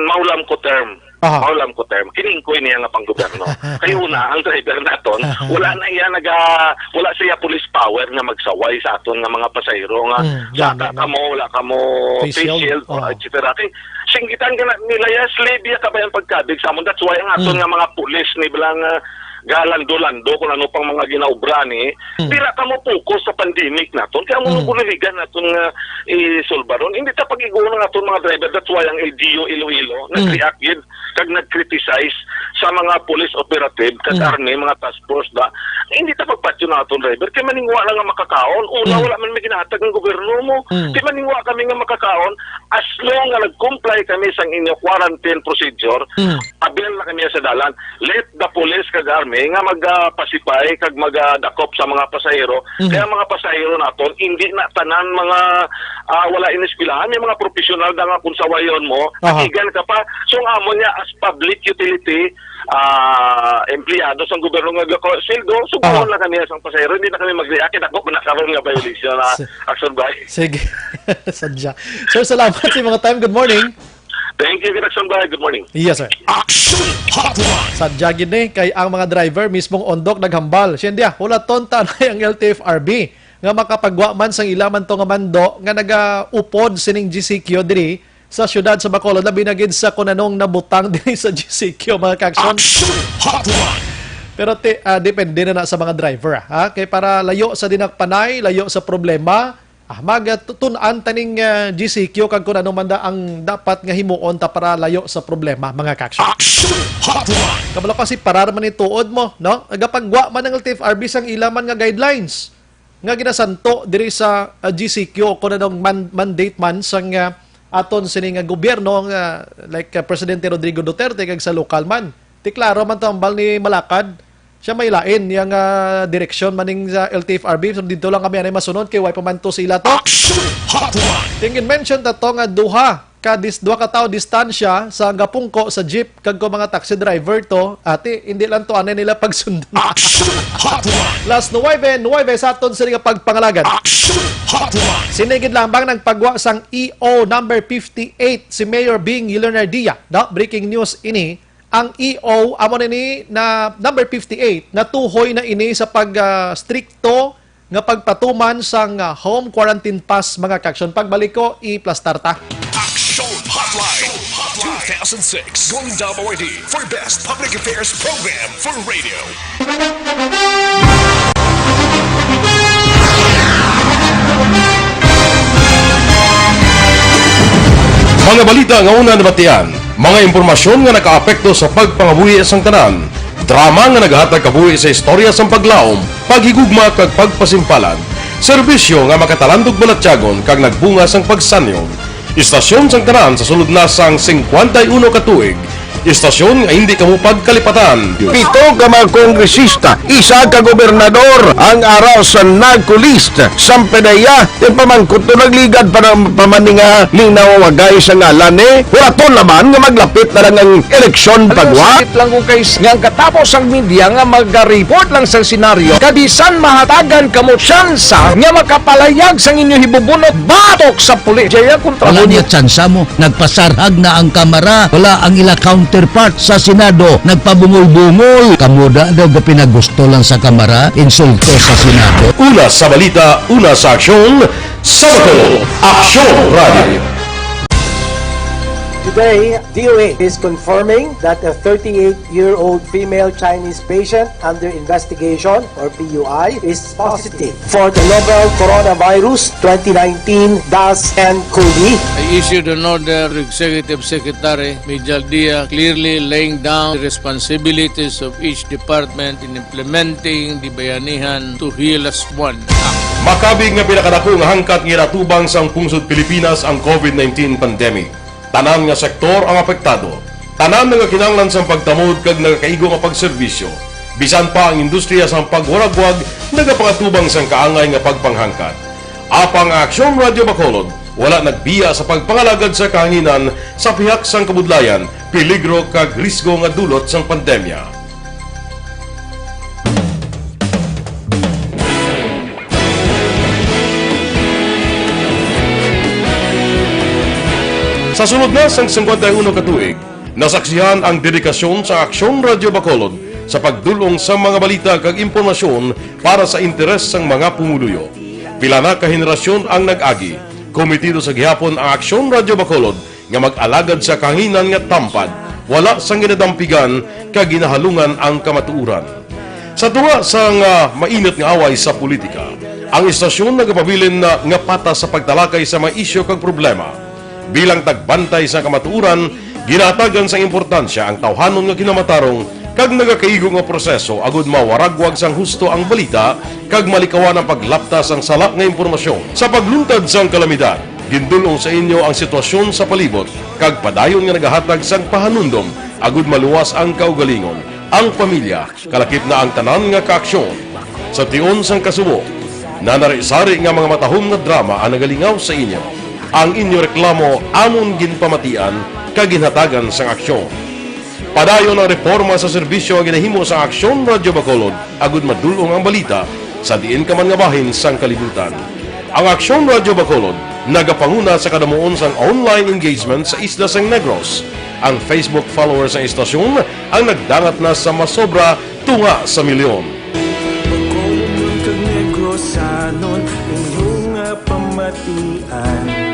maulam ko term. Aha. Maulam ko term. Kiningkoy niya nga panggobyerno. Kay una, ang driver naton, wala na iya naga-, wala siya police power nga magsaway sa aton nga mga pasahero nga Mm, sa gani, no? kamo, wala kamo Face face shield. shield, Oo. et cetera. Kay singgitan ka na nila, yes, libya ka ba yung pagkabig sa amon? That's why ang aton Mm. nga mga pulis ni bilang, ah, galando-lando kung ano pang mga ginaobra ni, Hmm. Dira ka mo focus sa pandemic naton. Kaya mo Hmm. nung naton nga isulbaron. Hindi ta pag-iguon ang aton mga driver. That's why ang L G U Iloilo Hmm. nag-react gid kag nag-criticize sa mga police operative kag Hmm. army, mga task force ba. Hindi ta pagpatyon ang aton driver. Kay maningwa lang nga makakaon. Una, Hmm. wala man may ginahatag ang gobyerno mo. Hmm. Kay maningwa kami nga makakaon. As long nga nag-comply kami sa inyo quarantine procedure, Hmm. avail na kami sa dalan. Let the police kag army nga mag, ah, pacify kag mag, ah, dakop sa mga pasahero. Mhm. Kaya mga pasahero naton, hindi na tanan mga, ah, wala ineskwelahan. May mga professional na nga kung sawayon mo, Aha. akigan ka pa. So, ang amo niya as public utility, ah, empleyado sa gobyerno nga gako-, sweldo, subukan Aha. na kami sa pasahero. Hindi na kami mag-react. Ako na karon nga violation na Si- action by. Sige. Sadya. Sir, salamat sa mga time. Good morning. Thank you, Ginaksyon Bay. Good morning. Yes, sir. Action Hotline. Sadya gid ni, kay ang mga driver mismong ondok naghambal. Siya, "Hindi, ah, hulaton ta na ang L T F R B nga makapagwa man sang ila man to nga mando nga nagaupod sining G C Q diri sa siyudad sa Bacolod, labi na gid sa kung anong nabutang diri sa G C Q, mga kaksyon." Action Hotline. Pero ti-, ah, depende na na sa mga driver, ah, ha? Kay para layo sa dinakpanay, layo sa problema, Ah, mag, ah, tu-, tun-an taning, ah, G C Q kag kun ano man da ang dapat nga himuon ta para layo sa problema, mga kaksyon. Action Hotline. Kabalo kasi parar man ni tuod mo, no? Nagapagwa man ang L T F R B sang ila man nga guidelines nga ginasanto diri sa, ah, G C Q o kun anong man-, mandate man sang, ah, aton sini nga gobyerno nga, like, ah, Presidente Rodrigo Duterte kag sa lokal man. Ti klaro man to ang bal ni Malakad, Siya may lain yang, ah, direksyon maning sa L T F R B. So, dito lang kami anay masunod kay way pa man to sila to. Action Hotline. Tingin mention ta to nga duha ka dis-, duha ka tawo distansya sa gapungko sa jeep kag ko mga taxi driver to. Ate, hindi lang to anay nila pagsundan. Action Hotline. Las nuwebe nuwebe sa aton sila nga pagpangalagad. Action Hotline. Sinigid lang bang nagpagwa sang E O number fifty-eight si Mayor Bing Leonardia. No? Breaking news ini. Ang E O, amo na ni na number fifty-eight, natuhoy na ini sa pag, ah, strikto nga pagpatuman sang, ah, home quarantine pass, mga ka-aksyon. Pagbalik ko, i-plastar ta. Action Hotline, two thousand six, Golden Dome Awardee for Best Public Affairs Program for Radio. Mga balita nga una nabatian, mga impormasyon nga nakaapekto sa pagpangabuhi sang tanan, drama nga nagahatag kabuhi sa istorya sang paglaom, paghigugma kag pagpasimpalan, serbisyo nga makatalandog balatyagon kag nagbunga sang pagsanyog. Istasyon sang tanan sa sulod na sang singkwenta y uno ka tuig. Istasyon nga hindi kamo pagkalipatan. Pito ka mga kongresista, isa ka gobernador ang ara sa NARCO list. Sang PDEA, ipamangkot to nagligad pa na, pa man ni nga linaw wagay sa ngalan ni. Huraton naman nga maglapit na lang ang eleksyon. Alam mo, pagwa. Sakit lang kung kay s-, nga ang katapos ang media nga mag-report lang sa senaryo, kabisan mahatagan kamo tsansa nga makapalayag sang inyo hibubunot batok sa pulis. Jaya kontra Wala mo. Niya tsansa mo. Nagpasarhag na ang Kamara. Wala ang ila counterpart sa Senado. Nagpabungol-bungol. Kamo da daw ga pinagusto lang sa Kamara, insulto sa Senado. Una sa balita, una sa aksyon, sa Bacolod, Aksyon Radio. Today, D O A is confirming that a thirty-eight-year-old female Chinese patient under investigation, or P U I, is positive for the novel Coronavirus twenty nineteen dash N COVID. I issued an order to Executive Secretary Mijal Dia, clearly laying down the responsibilities of each department in implementing the Bayanihan to Heal As One Act. Makabig nga pinakadako nga hangkat nga ginatubang sang pungsod Pilipinas ang COVID nineteen pandemic. Tanan nga sektor ang apektado. Tanan nagakinahanglan sang pagtamod kag nagakaigo nga pagserbisyo. Bisan pa ang industriya sang pagwaragwag nagapangatubang sang kaangay nga pagpanghangkat. Apang ang Aksyon Radio Bacolod wala nagbiya sa pagpangalagad sa kahanginan sa pihak sang kabudlayan, peligro kag risgo nga dulot sang pandemya. Sa sulod na sang singkwenta y uno ka tuig, nasaksihan ang dedikasyon sa Aksyon Radio Bacolod sa pagdul-ong sa mga balita kag impormasyon para sa interes sang mga pumuluyo. Pila na ka henerasyon ang nag-agi, komitido sa gihapon ang Aksyon Radio Bacolod nga mag-alagad sa kahanginan nga tampad, wala sang ginadampigan kag ginahalungan ang kamatuoran. Sa tunga sang, ah, mainit nga away sa politika, ang istasyon nagapabilin na nga patas sa pagtalakay sa mga isyu kag problema. Bilang tagbantay sa kamatuoran, ginahatagan sang importansya ang tawhanon nga kinamatarong kag nagakaigo nga proseso agud mawaragwag sang husto ang balita kag malikawan ang paglapta sang sala nga impormasyon. Sa pagluntad sang kalamidad, gindul-ong sa inyo ang sitwasyon sa palibot kag padayon nga nagahatag sang pahanumdom agud maluwas ang kaugalingon, ang pamilya, kalakip na ang tanan nga kaaksyon. Sa tion sang kasubo, nanari-sari nga mga matahom nga drama ang nagalingaw sa inyo. Ang inyo reklamo amon ginpamatian kag ginhatagan sang aksyon. Padayon ang reporma sa serbisyo nga ginahimo sang Aksyon Radyo Bacolod agud madul-ong ang balita sa diin ka man nga bahin sang kalibutan. Ang Aksyon Radyo Bacolod nagapanguna sa kadamuon sang online engagement sa isla sang Negros. Ang Facebook followers sang istasyon ang nagdangat na sa masobra tunga sa milyon. Bacolod kag Negrosanon, inyo nga pamatian.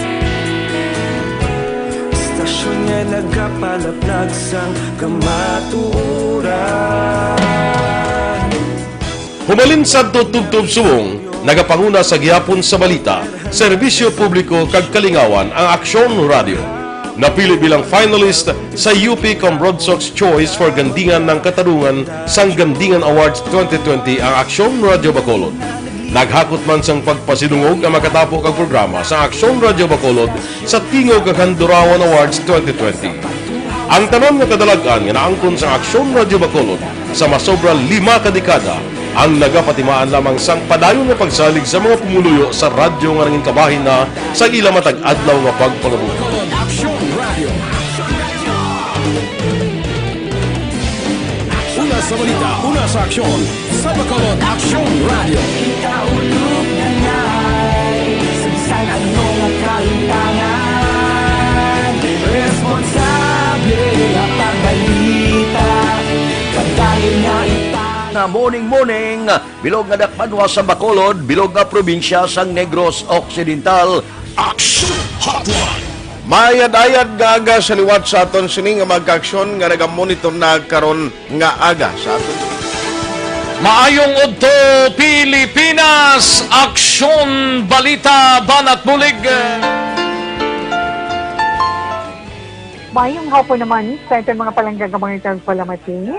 Istasyon nga nagapalaplag sang kamatuoran. Humalin sadto tubtob subong, nagapanguna sa gihapon sa balita, serbisyo publiko kag kalingawan ang Aksyon Radyo. Napili bilang finalist sa U P Cambrodsoc's Choice for Gandingan ng Katarungan sang Gandingan Awards twenty twenty ang Aksyon Radyo Bacolod. Naghakot man sang pagpasidungog ang makatapo kag programa sa Aksyon Radyo Bacolod sa Tingog kag Handurawan Awards twenty twenty. Ang tanan nga kadalag-an nga naangkon sa Aksyon Radyo Bacolod sa masobra lima ka dekada ang nagapatimaan lamang sang padayon nga pagsalig sa mga pumuluyo sa radyo nga nangin kabahin na sa ila matag adlaw nga pagpangabuhi. Aksyon Radio. Una sa balita, una sa aksyon, sa Bacolod Aksyon Radio. Kita ulog na ngay, sa bisan ano nga kalimtangan, responsable nga pagbalita, padayon nga ipang- Na morning, morning, bilog nga dakbanwa sa Bacolod, bilog nga probinsya sang Negros Occidental. Action Hotline. Mayad-ayad nga aga sa liwat sa aton sini nga mga kaaksyon nga nagamonitor na karon nga aga sa aton. Maayong udto, Pilipinas! Aksyon, balita, banat bulig. Maayong hapon naman sa aton mga palangga nga mga tagpalamati.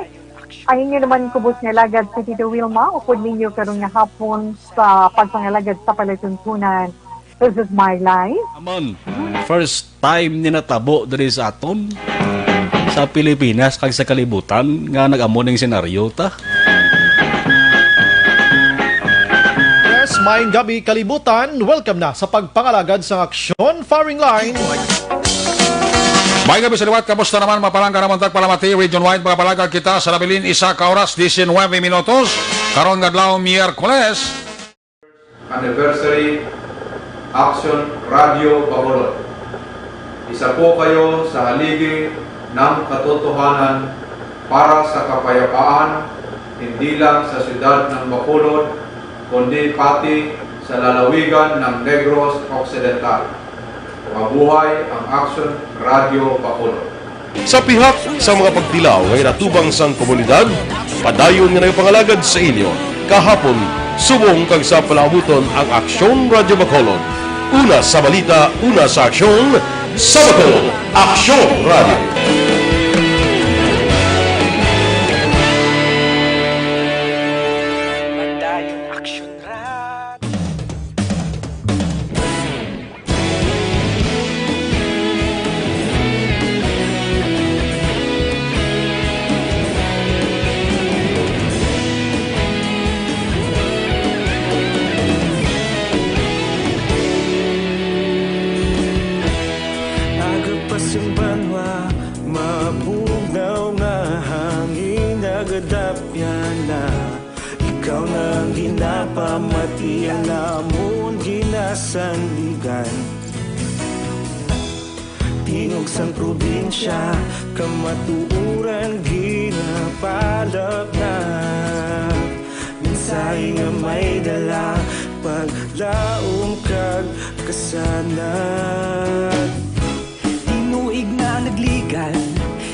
Ang inyo naman kubos nga alagad si Tito Wilma, upod ninyo karon nga hapon sa pagpangalagad sa palatuntunan. This is my life. Amon, first time ni natabo diri sa aton, sa Pilipinas kag sa kalibutan nga nag-amo ning senaryo ta. Yes, maayong gabi, kalibutan. Welcome na sa pagpangalagad sang aksyon, firing line. Maayong gabi sa liwat. Kamusta naman, mga palangga namon tagpalamati? Region wide, mga palangga, kita sa nabilin isa ka oras, diecinuebe minutos. Karon nga adlaw, Miyerkules. Anniversary Action Radio Bacolod. Isa po kayo sa haligi ng katotohanan para sa kapayapaan, hindi lang sa siyudad ng Bacolod, kundi pati sa lalawigan ng Negros Occidental. Mabuhay ang Action Radio Bacolod. Sa pihak sa mga pagtilaw nga ginatubang sang komunidad, padayon nga nagapangalagad sa inyo kahapon, subong kag sa palaabuton ang Aksyon Radyo Bacolod. Una sa balita, una sa aksyon, sa Bacolod, Aksyon Radyo. Padayon Aksyon Radyo. Aga pa sing banwa, mabugnaw nga hangin, nagadapyan na. Ikaw na ang ginapamati, ang amon ginasandigan. Tingog sang probinsya, kamatuoran ginapalapnap. Mensahe nga may dala, paglaom kag kasanag. Tinuig na nagligan,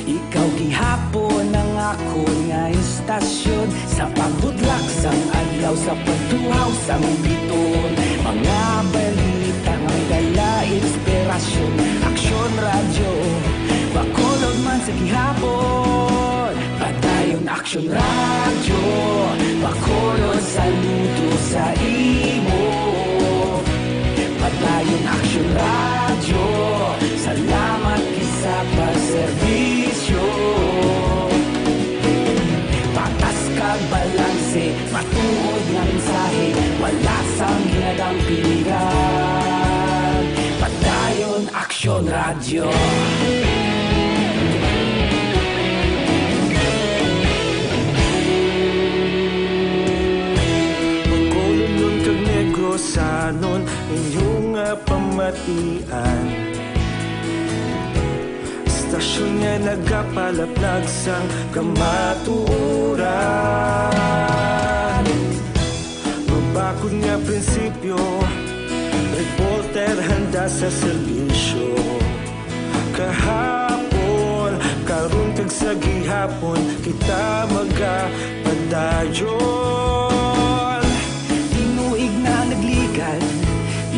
ikaw gihapon ang akon nga istasyon. Sa pagbutlak sang adlaw, sa pagtuhaw sang bituon, mga balita nga may dala inspirasyon. Aksyon Radyo, Bacolod man sa gihapon. Padayon Aksyon Radyo, Bacolod, saludo sa imo. Padayon Aksyon Radyo, salamat gid sa pagserbisyo. Patas kag balanse, matuod nga mensahe, wala sang ginadampigan. Padayon Aksyon Radyo. Bacolodnon kag Negrosanon, inyo nga pamatian. Istasyon nga nagapalapnag sang kamatuoran. Mabakod nga prinsipyo, reporter handa sa serbisyo. Kahapon, karon kag sa gihapon, kita magapadayon. Tinuig na nagligan,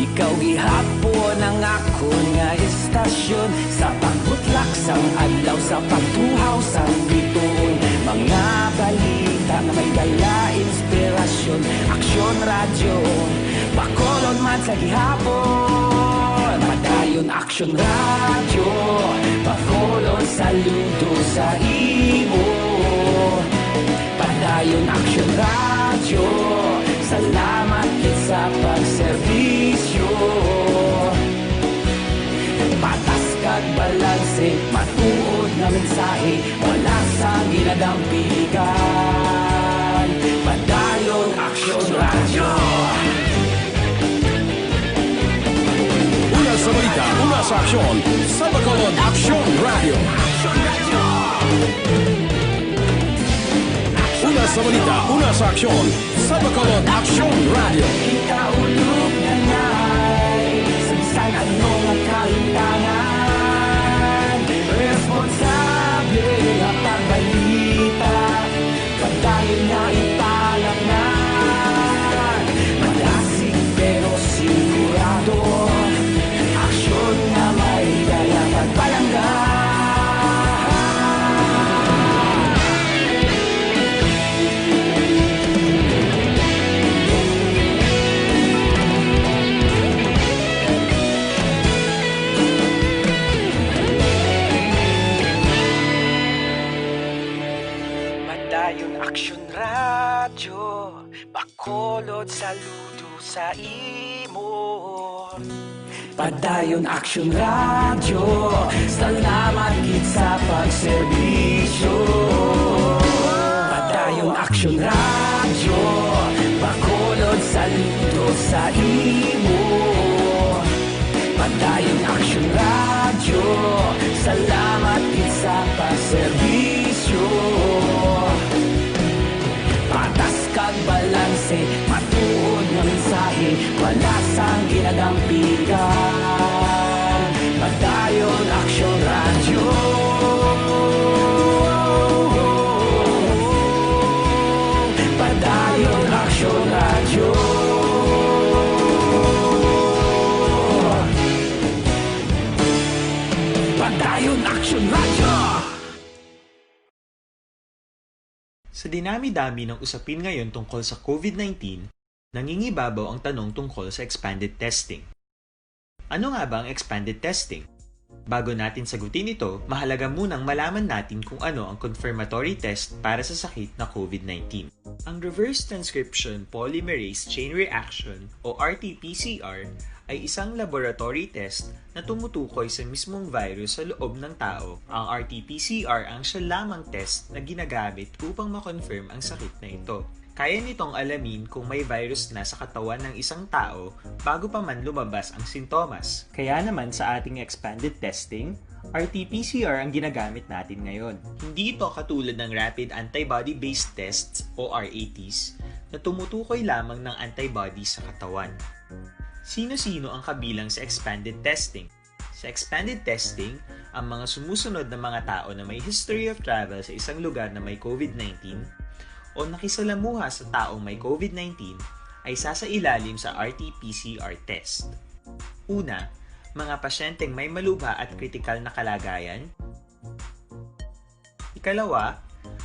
ikaw gihapon ang akon nga istasyon. Sa pagbutlak sang adlaw, sa pagtuhaw sang bituon, mga balita nga may dala inspirasyon. Aksyon Radyo, Bacolod man sa gihapon. Padayon Action Radio, Bacolod, saludo sa imo. Padayon Action Radio, salamat gid sa pagserbisyo. Patas kag balanse, matuod nga mensahe, wala sang ginadampigan. Padayon Action Radio. Una sa balita, una sa aksyon, sa Bacolod Action Radio. Una sa balita, una sa aksyon, sa Bacolod Action Radio. Ikaulog na ngay, sa bisan ano nga kahitangan, responsable nga pagbalita, padayon nga ipalapnan. Malasig pero sigurado, aksyon nga may dala pagpalangga. Padayon Action Radio, Bacolod, saludo sa imo. Padayon Action Radio, salamat gid sa pagserbisyo. Padayon Action Radio, Bacolod, saludo sa imo. Padayon Action Radio, salamat gid sa pagserbisyo. Patas kag balanse, matuod nga mensahe, wala sang ginadampigan. Padayon Action Radio. Padayon Action Radio. Padayon Action Radio. Sa dinami-dami ng usapin ngayon tungkol sa COVID nineteen, nangingibabaw ang tanong tungkol sa expanded testing. Ano nga ba ang expanded testing? Bago natin sagutin ito, mahalaga munang malaman natin kung ano ang confirmatory test para sa sakit na COVID nineteen. Ang reverse transcription polymerase chain reaction o R T P C R ay isang laboratory test na tumutukoy sa mismong virus sa loob ng tao. Ang R T P C R ang siya lamang test na ginagamit upang ma-confirm ang sakit na ito. Kaya nitong alamin kung may virus na sa katawan ng isang tao bago pa man lumabas ang sintomas. Kaya naman sa ating expanded testing, R T P C R ang ginagamit natin ngayon. Hindi ito katulad ng rapid antibody-based tests o R A Ts na tumutukoy lamang ng antibodies sa katawan. Sino-sino ang kabilang sa expanded testing? Sa expanded testing, ang mga sumusunod na mga tao na may history of travel sa isang lugar na may COVID nineteen o nakisalamuha sa taong may COVID nineteen ay sasailalim sa R T P C R test. Una, mga pasyenteng may malubha at kritikal na kalagayan. Ikalawa,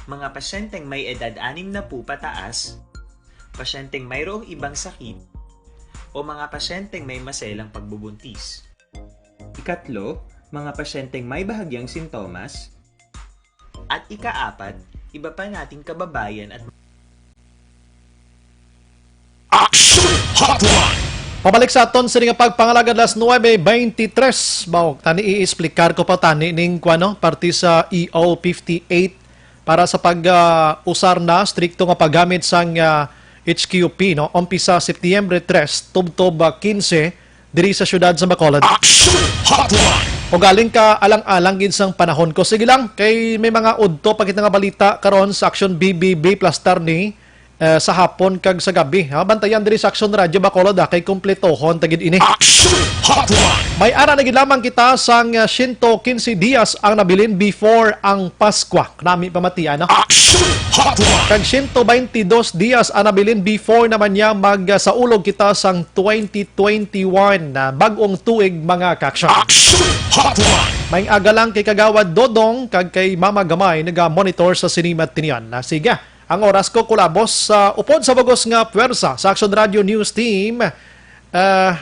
mga pasyenteng may edad anim na po pataas, pasyenteng mayroong ibang sakit, o mga pasyenteng may maselang pagbubuntis. Ikatlo, mga pasyenteng may bahagyang sintomas. At ikaapat, iba pa nating kababayan at Action Hotline. Pabalik sa aton sini nga pagpangalagad, alas nuebe beintitres. Mao tani, i-explicar ko pa tani ning kuan, no, parte sa E O fifty-eight para sa pag, ah, usar na strikto nga paggamit sang, ah, H Q P, no? Umpisa Setyembre tres, tubtob, ah, kinse, diri sa siyudad sa Bacolod. Action Hotline. O galing ka alang-alang gid sang panahon ko. Sige lang, kay may mga udto pa kita nga balita karon sa Action B B B plus Tarni, eh, sa hapon kag sa gabi. Ha? Bantayan diri sa Action Radio Bacolod, ha, kay kumpletohon ta gid ini. Action Hotline. May ara na gid lamang kita sang, ah, siyento kinse dias ang nabilin before ang Paskwa. Nami pamatian, no? Action Hotline. Kag siyento baynte dos dias ang nabilin before naman niya mag, ah, saulog kita sang twenty twenty-one na bag-ong tuig, mga ka-action. Action Hotline. May aga lang kay Kagawad Dodong kag kay Mama Gamay naga-monitor sa sini matinian. Na, sige, ang oras ko kulabos sa upod sa bugos nga puwersa sa Action Radio News Team. Ah,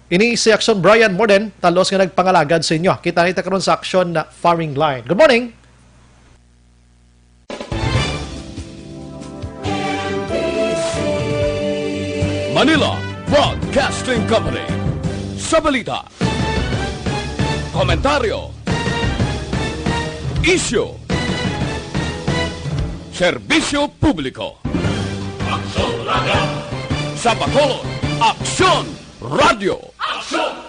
Ini si Aksyon Brian Morden, talos nga nagpangalagad sa inyo. Kita na kita karon sa Aksyon na Firing Line. Good morning! Manila Broadcasting Company. Sa balita, komentaryo, isyu, serbisyo publiko. Aksyon Radio. Sa Bacolod, Aksyon Radio. Aksyon